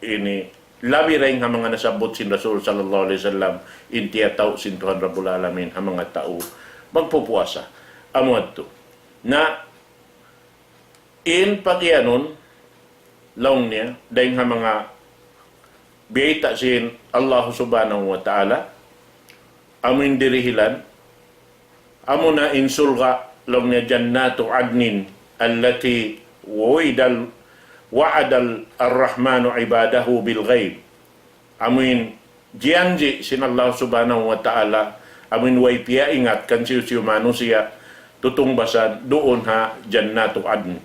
ini labi dayn ha manga nasabbut sin Rasul sallallahu alayhi wasallam, in tiyatau sin Tuhan Rabbul Alamin ha manga tau magpupuasa. Amu yadtu. Na in pagiyanun, laung niya, dayn ha manga biyayta' sin Allah Subhanahu wa Ta'ala, amuin dirihilan, amuna in surga', laung niya, جنات عدن التي وعد ال-، وعد ال-، الرحمن عباده بالغيب. Amuin jiyanji' sin Allah Subhanahu wa Ta'ala, amuin way piyaingat kan hisiyu-siyu manusiya', tutungbasan duun ha Jannatu Adn.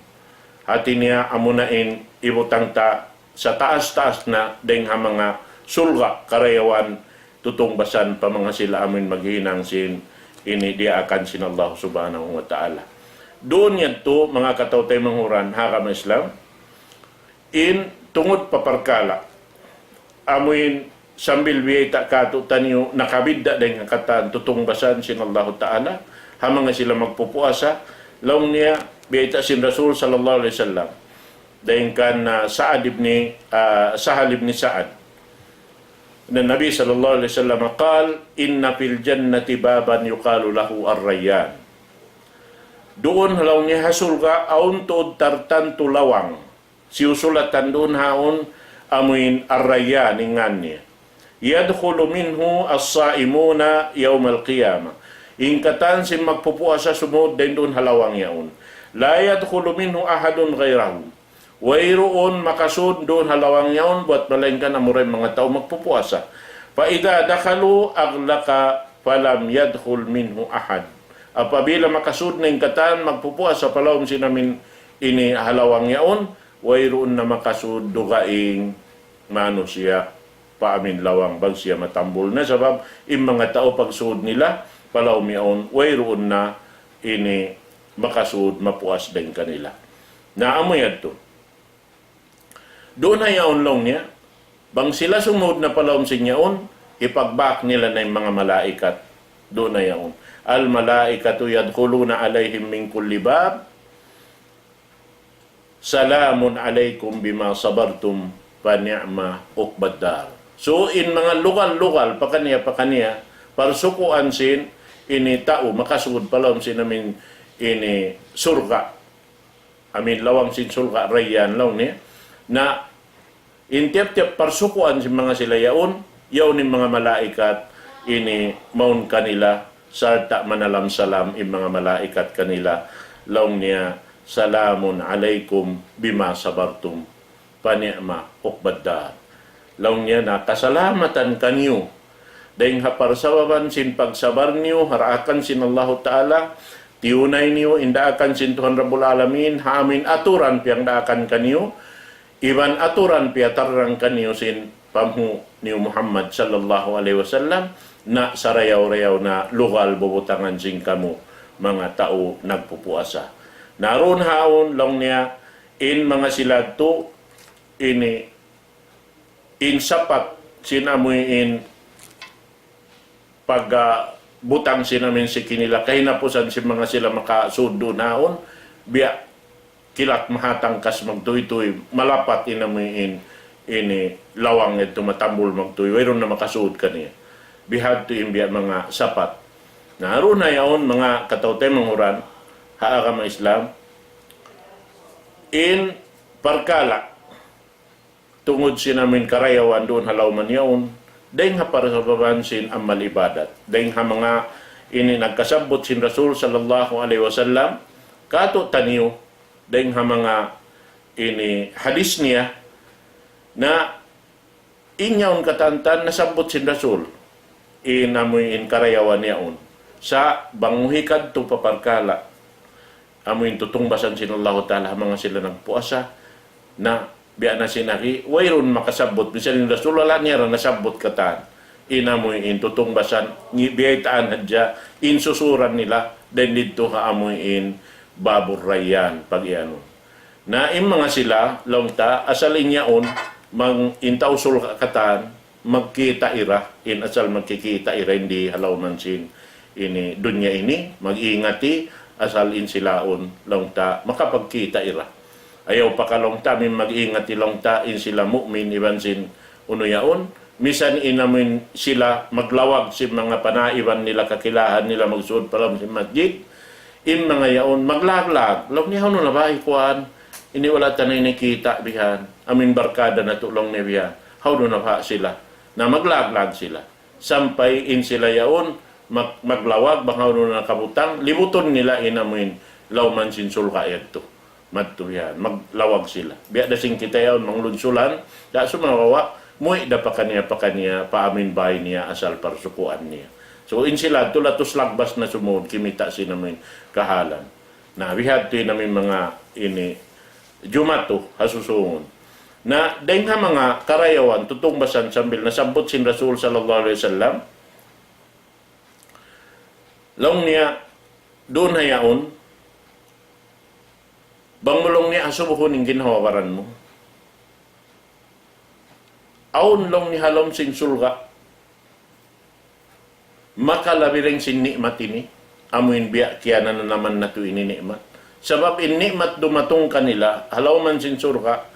Hati niya amuna in ibutang ta sataas-taas na dayn ha manga surga' karayawan tutungbasan pa manga sila amuin maghinang sin ini diyaakan sin Allah Subhanahu wa Ta'ala. Duun yadtu manga kataw-taymanghuran ha agama Islam, in tungud pa parkala' amuin sambil biyayta' kātu'niyu nakabidda' dayn ha katan tutungbasan sin Allahu Ta'ala ha manga sila magpupuasa, laung niya biyayta' sin Rasul sallallahu alayhi wasallam. Dayn kan, ah, Sa'ad ibn, ah, Sahal ibn Sa'ad. Na Nabi sallallahu alayhi wasallam قال: إن في الجنة بابا يقال له الريان. Duun laung niya ha surga' awn tuud tartantu lawang. Siyusulatan duun ha yaun amuin Ar-Rayyan in ngan niya. يدخل منه الصائمون يوم القيامة. In katan sin magpupuasa sumud dayn duun ha lawang yaun. لا يدخل منه أحد غيرهم. Wayruun makasud duun ha lawang yaun buwat malaingkan amura in manga tau magpupuasa. فإذا دخلوا أغلق فلم يدخل منه أحد. Apabila makasud na in katan magpupuasa pa lawm sin amuin ini ha lawang yaun, wayruun na makasud dugaing manusiya' pa amuin lawang bang siya matambul na, sabab in manga tau pagsud nila pa lawm yaun, wayruun na ini makasud mapuas dayn kanila. Na amu yadtu. Duun ha yaun laung niya, bang sila sumud na pa lawm sin yaun, ipagbak nila na in manga malaikat. Duun ha yaun. الملائكة يدخلون عليهم من كل باب سلام عليكم بما صبرتم فنعم عقبى الدار. So, in manga lugal-lugal, pakaniya-pakaniya, parsukuan sin ini tau, makasud pa lawm sin amin ini surga'. Amin lawang sin surga' Rayyan laung niya. Na in tiyap-tiyap parsukuan sin manga sila yaun, yaun in manga malaikat ini mawn kanila, sarta' manalam salam in manga malaikat kanila, laung niya, سلام عليكم بما صبرتم فنعم عقبى الدار. Laung niya na kasalamatan kaniyu. Dayng ha parsababan sin pagsabar niyu, ha daakan sin Allahu Ta'ala, tiyunay niyu, in daakan sin Tuhan Rabbul Alamin, ha amin aturan piyangdaakan kaniyu, iban aturan piyatarrang kaniyu sin panghu' niyu Muhammad sallallahu alayhi wasallam, na sarayaw-rayaw na lugal bubutangan sin kamu, manga tau nagpupuasa. Na duun ha yaun, laung niya, in manga sila tu, ini, in sapat, sin amuin, pag, ah, butang sin amin siki nila, kahinapusan sin manga sila makasud duun ha yaun, biya' kilat mahatangkas magtuytuy, malapat in amuin, ini lawang yadtu matambul magtuy, wayruun na makasud kaniya. Bihadtu in biya' manga sapat. Na, duun ha yaun, manga kataw-taymanghuran, ha agama Islam, in parkala', tungud sin amin karayawan duun ha lawm yaun, dayng ha parsababan sin amal ibadat. Dayng ha manga ini nagkasabbut sin Rasul sallallahu alayhi wasallam, katu' taniyu, dayng ha manga ini hadis niya, na in yaun katantan nasabbut sin Rasul, in amuin karayawan yaun. Sa' bang mu hikadtu pa parkala', amuin tutungbasan sin Allahu Ta'ala ha manga sila nagpuasa, na biya' na sin agi, wayruun makasabbut. Misal in Rasul, wala' niya ra nasabbut katan. In amuin tutungbasan, ngi-, biyaytaan hadja, in susuran nila, dayng didtu ha amuin Babur Rayyan, pag-iyanun. Na in manga sila, laung ta, asal in yaun, mang in tau surga' katan, magkita' ira, in asal magkikita' ira, di ha lawm sin ini dunya ini, mag-ingati, asal in sila yaun, laung ta, makapagkita' ira. Ayaw pa ka laung ta, amin mag-ingati laung ta, in sila mu'min, iban sin unu yaun, misan in amuin sila maglawag sin manga panaiban nila, kakilahan nila, magsud pa lawm sin masjid, in manga yaun, maglaglag, laung niya, hawnu na ba, ikuan, ini wala' ta na ini kita' bihan, amuin barkada natu' laung niya bihan, hawnu na ba sila, na maglaglag sila. Sampay in sila yaun, mag-, maglawag, bang hawnu na nakabutang, libutun nila in amuin, lawm sin surga' yadtu. Madtu yan, maglawag sila. Biya' da sin kita yaun, manglunsulan, da sumagawa', muwi' da pakaniya-pakaniya, pa amuin bay niya, asal parsukuan niya. So, in sila, tulatus lagbas na sumud, kimita' sin amuin, kahalan. Na, bihadtu in amuin manga ini, jumatu, ha susungun. Na, dayng ha manga karayawan, tutungbasan sambil nasabbut sin Rasul sallallahu alayhi wasallam, laung niya, duun ha yaun, bang mu laung niya asubuhun in ginhawa-baran mu. Awn laung niya ha lawm sin surga', makalabi dayng sin ni'mat ini, amuin biya' kiyanananaman natu' ini ni'mat. Sabab in ni'mat dumatung kanila, ha lawm sin surga',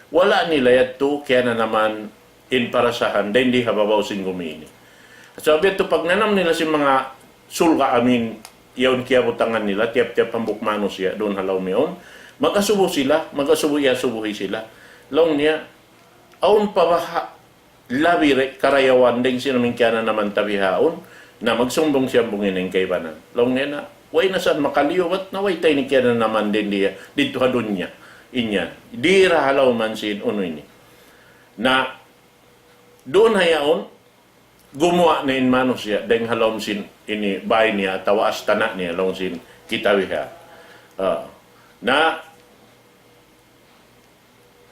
wala' nila yadtu kiyananaman in parasahan, dayng di ha babaw sin gumi ini. Sabab yadtu pagnanam nila sin manga surga' amuin, yaun kiyabutangan nila, tiyap-tiyap hambuuk manusiya', duun ha lawm yaun, mag-asubu sila, mag-asubu, iyasubuhi sila. Laung niya, awn pa baha', labi re-, karayawan dayng sin amuin kiyananaman ta bihaun, na magsumbung-siyambung in kaibanan. Laung niya na, way na sa' makaliyu, bat na way ta ini kiyananaman dayng di, didtu ha dunya. In yan. Di ra ha lawm sin unu ini. Na, duun ha yaun, gumuwa' na in manusiya', dayng ha lawm sin ini bay niya, atawa astana' niya, laung sin kita biha. Ah. Na,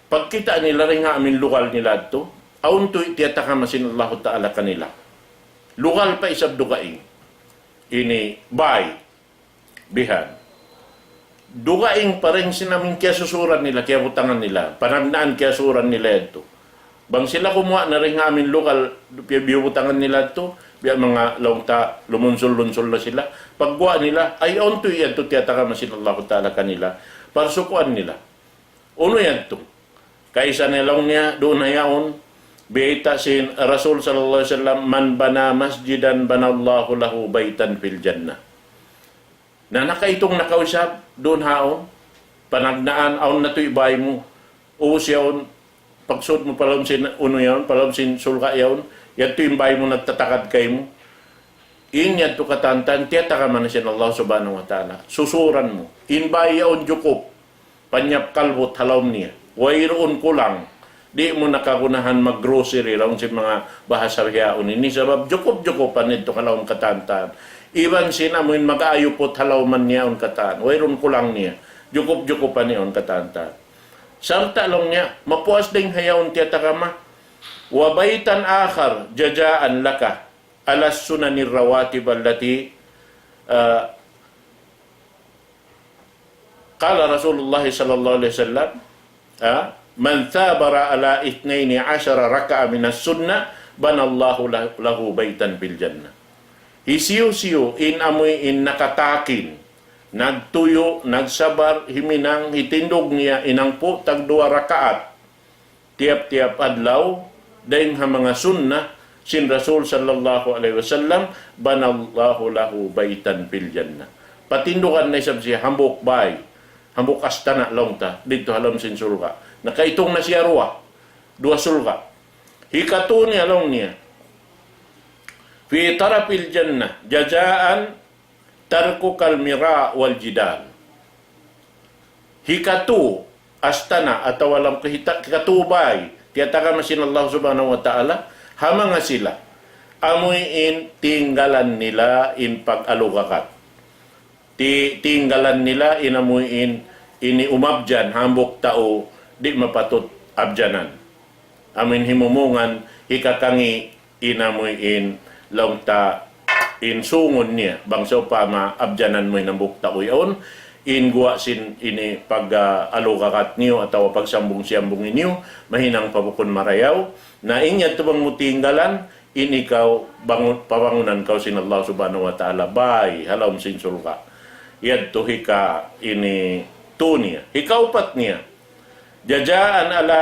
pagkita' nila dayng ha amuin lugal nila yadtu, awn tuud tiyatagama sin Allahu Ta'ala kanila. Lugal pa isab dugaing. Ini bay. Bihan. dugaing pa dayn sin amuin kiyasusuran nila, kiyabutangan nila, panagnaan kiyasusuran nila yadtu. Bang sila kumuha' na dayn ha amuin lugal, piya-, biyubutangan nila yadtu, biya' manga laung ta lumunsul-lunsul na sila. Pagguwa' nila, ay awn tuud yadtu tiyatagama sin Allahu Ta'ala kanila, parsukuan nila. Unu yadtu? Kaisa na laung niya, duun ha yaun, biyayta' sin Rasul sallallahu alayhi wasallam, من بنى مسجدا بنى الله له بيتا في الجنة. Na nakaitung na kaw isab, duun ha yaun, panagnaan, awn na tuud bāy mu, ubus yaun, pagsud mu pa lawm sin unu yaun, pa lawm sin surga' yaun, yadtu in bāy mu nagtatakad kaymu. In yadtu katantan, tiyatagama na sin Allah Subhanahu wa Ta'ala. Susuran mu. In bāy yaun jukup. Panyap kalbut ha lawm niya. Wayruun kulang. Di' mu na kagunahan mag-grocery, laung sin manga bahasa bihaun ini. Sabab jukup-jukupan yadtu ha lawm katantan. Iban sin amuin mag-aayuput ha lawman niya yaun katan. Wayruun kulang niya. Jukup-jukupan yaun katantan. Sarta' laung niya, mapuas dayn ha yaun tiyatagama. وبيتا آخر جزاء لك على السنن الرواتب التي، ah, قال رسول الله صلى الله عليه وسلم, ah, من ثابر على اثنتي عشرة ركعة من السنة بنى الله له، له بيتا في الجنة. Hisiyu-siyu in amuin nakatakin, nagtuyu', nagsabar, himinang, hitindug niya in hangpu' tagduwa rakaat tiyap-tiyap adlaw, dayn ha manga sunnah sin Rasul sallallahu alayhi wasallam, بنى الله له بيتا في الجنة. Patindugan na isab siya hambuuk bāy, hambuuk astana' laung ta, didtu ha lawm sin surga'. Nakaitung na siya duwa, duwa surga'. Hikatū niya laung niya, في طرف الجنة جزاء تركك المراء والجدال. Hikatū astana' atawa laung kahita-, hikatū bāy, tiyatagama sin Allah Subhanahu wa Ta'ala, ha manga sila, amuin tinggalan nila in pag-alugakat. Ti-, tinggalan nila in amuin ini umabjan, hambuuk tau di' mapatut abjanan. Amuin himumungan, hikakangi' in amuin laung ta in sūngun niya. Bang sawpama abjanan mu in hambuuk tau yaun, in guwa' sin ini pag, ah, alugakat niyu atawa pagsambung-siyambung niyu, mahinang pa bukun marayaw. Na in yadtu bang mu tinggalan, in ikaw bangun-, pabangunan kaw sin Allah Subhanahu wa Ta'ala bāy ha lawm sin surga'. Yadtu hika ini tū niya. Hikaupat niya, جزاء على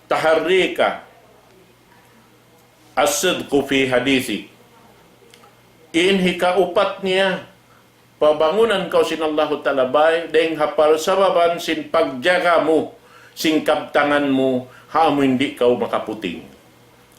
تحريك الصدق في حديثك. In hikaupat niya, pabangunan kaw sin Allahu Ta'ala bāy, dayn ha parsababan sin pagjaga mu sin kabtangan mu, ha amuin di' kaw makaputing.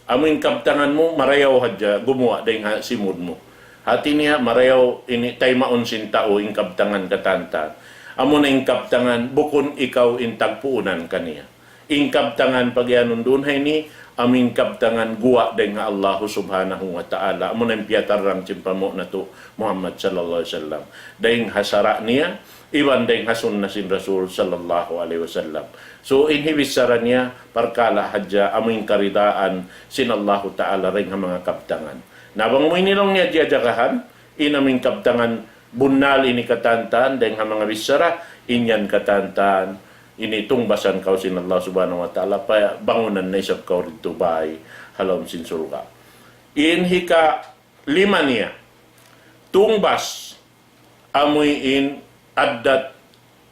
Amuin kabtangan mu, marayaw hadja, gumuwa' dayn ha simud mu. Hāti niya, marayaw ini taymaun sin tau in kabtangan katantan. Amuna in kabtangan, bukun ikaw in tagpuunan kaniya. In kabtangan pagiyanun duun ha ini, amuin kabtangan guwa' dayn ha Allahu Subhanahu wa Ta'ala. Amuna in piyatarrang sin panghu' natu' Muhammad sallallahu alayhi wasallam. Dayn ha sara' niya, iban dayn ha sunnah sin Rasul sallallahu alayhi wasallam. So, in hibichara niya, parkala' hadja amuin karidaan sin Allahu Ta'ala dayn ha manga kabtangan. Na bang mu ini laung niya jajagahan, in amuin kabtangan bunnal ini katantan, dayn ha manga bichara, in yan katantan, ini tungbasan kaw sin Allah Subhanahu wa Ta'ala, pabangunan na isab kaw didtu bāy ha lawm sin surga'. In hikalima niya, tungbas, amuin addat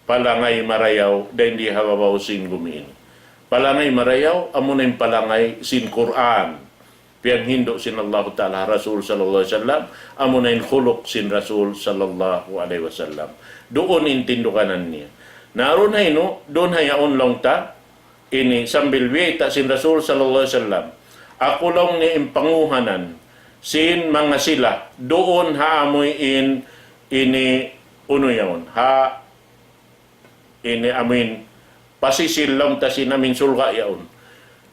palangay marayaw dayn di ha babaw sin gumi ini. Palangay marayaw, amuna in palangay sin Qur'an. Piyanghindu' sin Allahu Ta'ala, Rasul sallallahu alayhi wasallam, amuna in khuluq sin Rasul sallallahu alayhi wasallam. Duun in tinduganan niya. Na duun ha inu, duun ha yaun laung ta, ini sambil biyayta' sin Rasul sallallahu alayhi wasallam. Aku laung niya in panguhanan sin manga sila duun ha amuin ini unu yaun. Ha ini amuin pasisil laung ta sin amuin surga' yaun.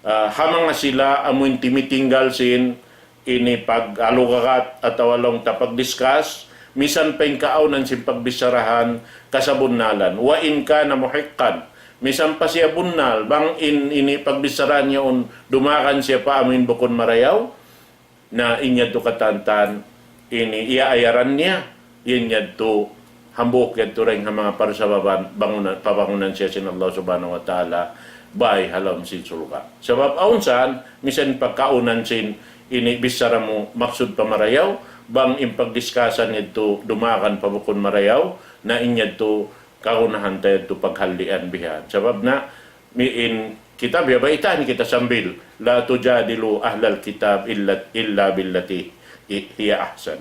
Ah, ha manga sila amuin timitinggal sin ini pag-alugakat atawa laung ta pag-discuss, misan pa in kaawnan sin pagbicharahan kasabunnalan. وإن كان محقا. Misan pa siya bunnal, bang in ini pagbicharahan yaun dumagan siya pa amuin bukun marayaw, na in yadtu katantan ini iyaayaran niya, in yadtu hambuuk yadtu dayn ha manga parsababan bangunan, pabangunan siya sin Allah Subhanahu wa Ta'ala, bay ha lawm sin surga'. Sabab awn san, misan pagkaunan sin ini bichara mu maksud pa marayaw, bang in pagdiskasan yadtu dumagan pa bukun marayaw, na in yadtu kagunahan ta yadtu paghallian bihan. Sabab na, mi-, in kitab ya, baytaan kita sambil, لا تجادلوا أهل الكتاب إلا، إلا بالتي هي أحسن.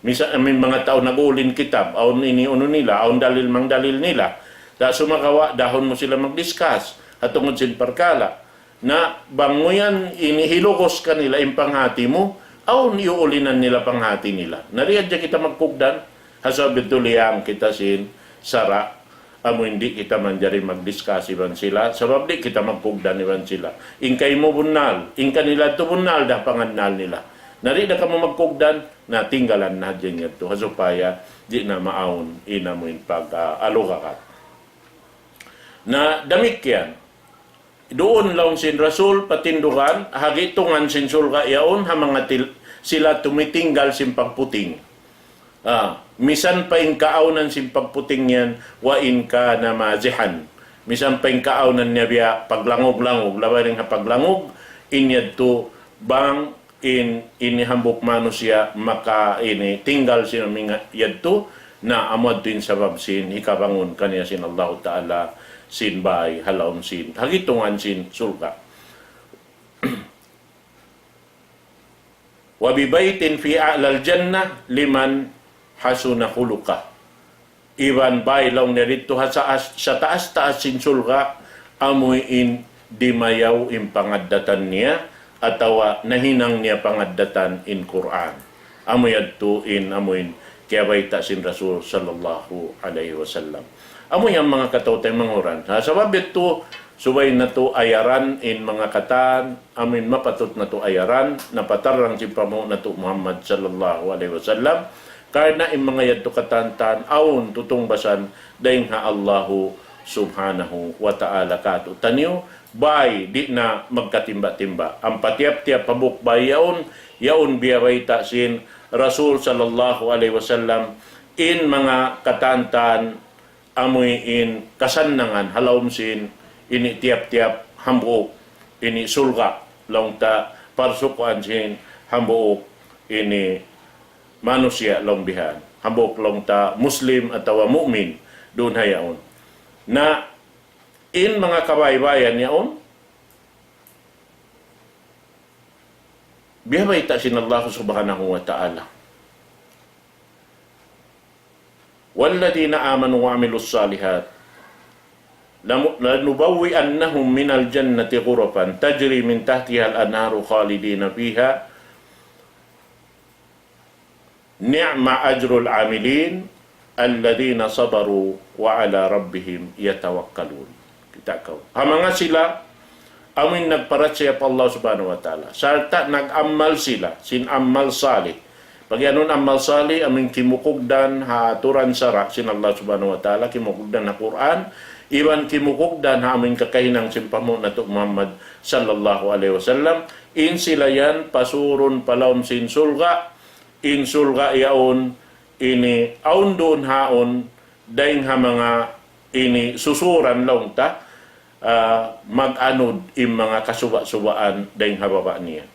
Misan, amin manga tau nag-uul in kitab, awn ini unu nila, awn dalil mangdalil nila. Sa' sumagawa', dahun mu sila magdiskas, ha tungud sin parkala'. Na bang mu yan ini hilugus kanila in panghati mu, awn iyuulinan nila panghati nila. Na di' hadja kita magkugdan, ha sabab yadtu liyang kita sin sara', amu in di' kita manjari magdiskas iban sila, sabab di' kita magkugdan iban sila. In kaymu bunnal, in kanila yadtu bunnal da pangannal nila. Na di' da kamu magkugdan, na tinggalan na hadja in yadtu, ha supaya di' na maawn in amu in pag, ah, alugakat. Na damikkiyan, duun laung sin Rasul patindugan, ha gitungan sin surga' yaun, ha manga til-, sila tumitinggal sin pagputing. Ah, misan pa in kaawnan sin pagputing yan, وإن كان مازحا. Misan pa in kaawnan niya biya' paglangug-langug, labay dayn ha paglangug, in yadtu bang in, ini hambuuk manusiya' maka ini tinggal sin amu in yadtu, na amu yadtu in sabab sin hikabangun kaniya sin Allahu Ta'ala sin bay ha lawm sin, ha gitungan sin surga'. وببيت في أعلى الجنة لمن حسن خلقه. Iban bay laung niya didtu ha sa-, sa taas-taas sin surga', amu in dimayaw in pangaddatan niya, atawa nahinang niya pangaddatan in Qur'an. Amu yadtu in, amu in kiyabayta' sin Rasul sallallahu alayhi wasallam. Amu yan manga kataw-taymanghuran. Ha, sabab yadtu, subay natu' ayaran in manga katan, amu in mapatut natu' ayaran, napatarrang sin panghu' natu' Muhammad sallallahu alayhi wasallam. Karna' in manga yadtu katantan, awn tutungbasan dayn ha Allahu subhanahu wa ta'ala kātu'niyu, bay di' na magkatimba-timba. Ampa tiyap-tiyap hambuuk bay yaun, yaun biyabayta' sin Rasul sallallahu alayhi wasallam, in manga katantan, amuin kasannangan ha lawm sin ini tiyap-tiyap hambuuk ini surga', laung ta parsukuan sin hambuuk ini manusiya' laung bihan. Hambuuk laung ta Muslim atawa mu'min duun ha yaun. Na in manga kabaybayan yaun, biyabayta' sin Allah subhanahu wa ta'ala. والذين آمنوا وعملوا الصالحات لم-، لنبوئنهم من الجنة غرفا تجري من تحتها الأنهار خالدين فيها نعم أجر العاملين الذين صبروا وعلى ربهم يتوكلون. Kita' kaw. Ha manga sila, amuin nagparachaya pa Allah subhanahu wa ta'ala. Sarta' nag-amal sila, sin amal salih. Pag-iyanun amal salih, amuin kimukugdan ha aturan sara' sin Allah subhanahu wa ta'ala, kimukugdan ha Qur'an, iban kimukugdan ha amuin kakahinang sin panghu' natu' Muhammad sallallahu alayhi wasallam. In sila yan, pasurun pa lawm sin surga', in surga' yaun, ini awn duun haun, dayng ha manga ini susuran laung ta, ah, mag-anud in manga kasuba'-subaan dayng ha baba' niya.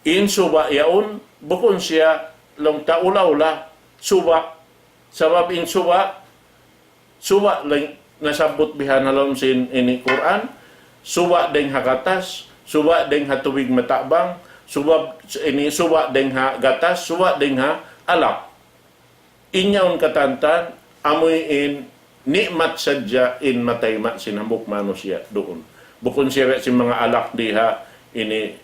In suba' yaun, bukun siya laung ta ula-ula, suba'. Sabab in suba', suba' laung nasabbut bihan ha lawm sin ini Qur'an, suba' dayng ha gatas, suba' dayng ha tubig matabang, suba' ini, suba' dayng ha gatas, suba' dayng ha alak. In yaun katantan, amuin ni'mat sadja in matayma' sin hambuuk manusiya' duun. Bukun siya biya' sin manga alak di ha ini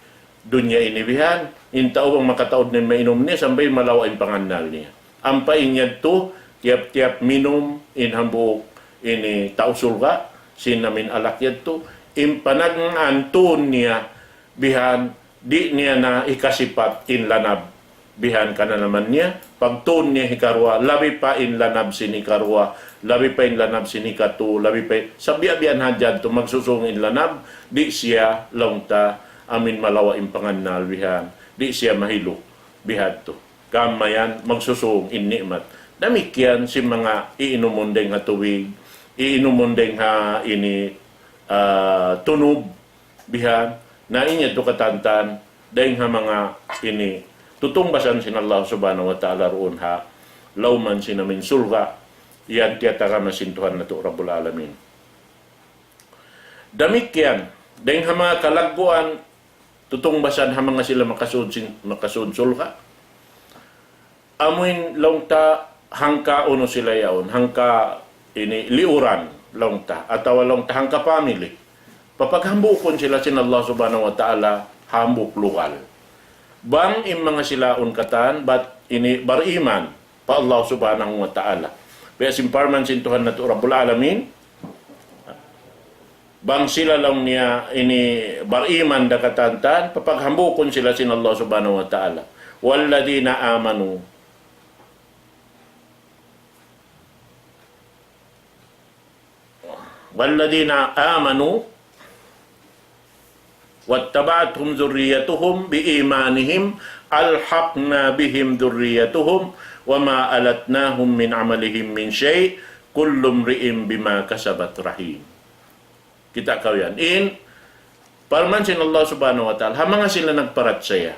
dunya ini bihan, in tau bang makataud na in mainum niya, sampay malawa' in pangannal niya. Ampa in yadtu, tiyap-tiyap minum, in hambuuk ini tau surga', sin amuin alak yadtu, in panagnaan tuun niya, bihan, di' niya na hikasipat in lanab. Bihan kananaman niya, pagtuun niya hikaruwa, labi pa in lanab sin hikaruwa, labi pa in lanab sin hikatu, labi pa in, sabiya'-biya' na hadja yadtu magsusung in lanab, di' siya laung ta amuin malawa' in pangannal bihan, di' siya mahilu bihadtu. Gam mayan magsusung in ni'mat. Damikkiyan sin manga iinumun dayng ha tubig, iinumun dayng ha ini, ah, tunub, bihan, na in yadtu katan-katan, dayng ha manga ini, tutungbasan sin Allah Subhanahu wa Ta'ala duun ha lawm sin amuin surga', yan tiyatagama sin Tuhan natu' Rabbul Alamin. Damikkiyan, dayng ha manga kalagguan, tutungbasan ha manga sila makasud sin, makasud surga'. Amuin laung ta hangka unu sila yaun, hangka ini liuran laung ta, atawa laung ta hangka family. Papaghambuukun sila sin Allah Subhanahu wa Ta'ala hambuuk lugal. Bang in manga sila yaun katan, bat ini bariman pa Allah Subhanahu wa Ta'ala. Biya' sin parman sin Tuhan natu' Rabbul Alamin, bang sila laung niya ini bariman da katan-katan, papaghambuukun sila sin Allah Subhanahu wa Ta'ala. والذين آمنوا والذين آمنوا واتبعتهم ذريتهم بإيمانهم ألحقنا بهم ذريتهم وما ألتناهم من عملهم من شيء كل امرئ بما كسب رهين. Kita' kaw yan. In, parman sin Allah Subhanahu wa Ta'ala, ha manga sila nagparachaya.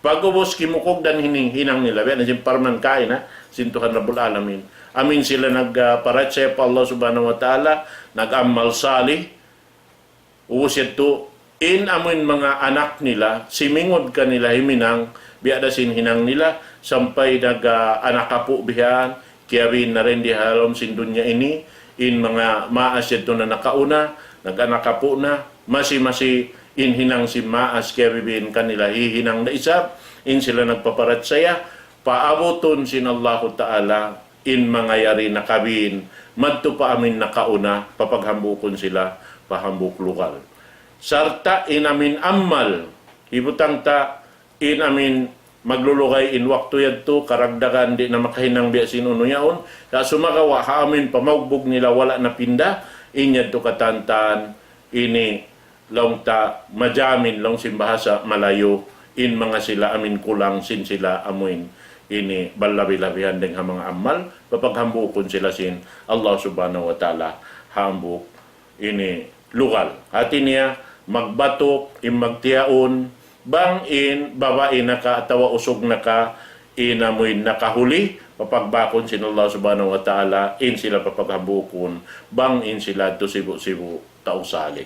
Pag'ubus kimukug da in hini-, hinang nila, biya' na sin parman kaina, sin Tuhan Rabbul Alamin. Amuin sila nagparachaya pa Allah Subhanahu wa Ta'ala, nag-amal salih, ubus yadtu, in amuin manga anak nila, simingud kanila himinang, biya' da sin hinang nila, sampay nag-, ah, anak apu' bihan, kiyabin na dindi ha lawm sin dunya ini, in manga maas yadtu na nakauna, nag-anak apu' na, masi-masi in hinang sin maas kiyabin kanila hihinang da isab, in sila nagpaparachaya, paabutun sin Allahu Ta'ala, in manga yari nakabin, madtu pa amuin nakauna, papaghambuukun sila, pa hambuuk lugal. Sarta' in amuin amal, hibutang ta, in amuin maglulugay in waktu yadtu, karagdagan di' na makahinang biya' sin unu yaun, sa' sumagawa' ha amuin pamaugbug nila wala' na pinda, in yadtu katan-katan, ini laung ta majamin laung sin bahasa Malayu, in manga sila amuin kulang sin sila amuin ini balabi-labihan dayng ha manga amal, papaghambuukun sila sin Allah Subhanahu wa Ta'ala hambuuk ini lugal. Hati niya, magbatuk, in magtiyaun, bang in babai na ka atawa usug na ka, in amuin nakahuli, papagbakun sin Allah Subhanahu wa Ta'ala, in sila papaghambuukun, bang in sila tu sibu'-sibu' tau salih.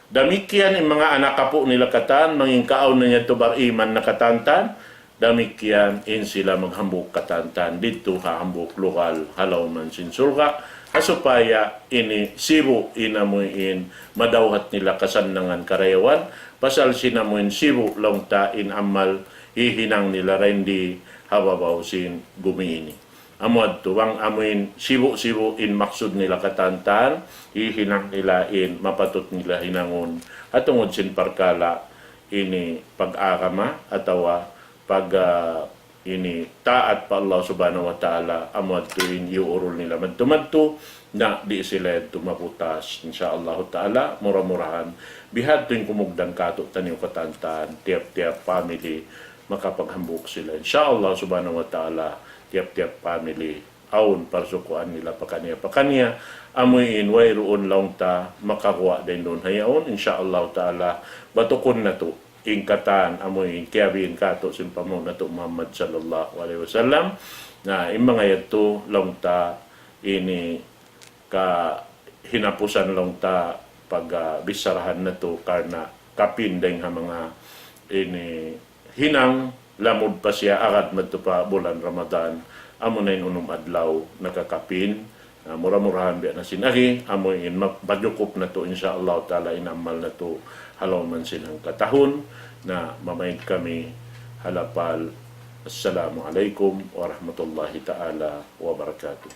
Damikkiyan in manga anak apu' nila katan, mangingkaawn na niya tu bariman na katan-katan, damikkiyan in sila maghambuuk katan-katan didtu ha hambuuk lugal ha lawm sin surga', ha supaya ini sibu' in amuin madawhat nila kasannangan karayawan, pasal sin amuin sibu' laung ta in amal hihinang nila dindi ha babaw sin gumi ini. Amu yadtu bang amuin sibu'-sibu' in maksud nila katan-katan, hihinang nila in mapatut nila hinangun. Ha tungud sin parkala' ini pag-agama atawa pag, ah, ini taat pa Allah Subhanahu wa Ta'ala, amu yadtu in iyuurul nila madtu-madtu, na di' sila yadtu mabutas. Insya Allah Ta'ala, mura-murahan, bihadtu in kumugdan katu'taniyu katan-katan, tiyap-tiyap family, makapaghambuuk sila. Insya Allah Subhanahu wa Ta'ala, tiyap-tiyap family, awn parsukuan nila pakaniya-pakaniya, amuin wayruun laung ta makaguwa' dayn duun ha yaun, insya Allah Ta'ala, batukun natu' in katan, amuin kiyabin katu' sin panghu' natu' Muhammad sallallahu alayhi wasallam. Na, in manga yadtu, laung ta, ini kahinapusan laung ta pag, ah, bissarahan natu' karna' kapin dayng ha manga ini hinang lamud pa siya agad madtu pa bulan Ramadan, amuna in unum adlaw nakakapin. Na, mura-murahan biya' na sin agi, amuin ma-, majukup natu', insya Allah Ta'ala, in amal natu' ha lawm sin hangkatahun. Na, mamaid kami ha lapal. Assalamu alaykum warahmatullahi ta'ala wabarakatuh.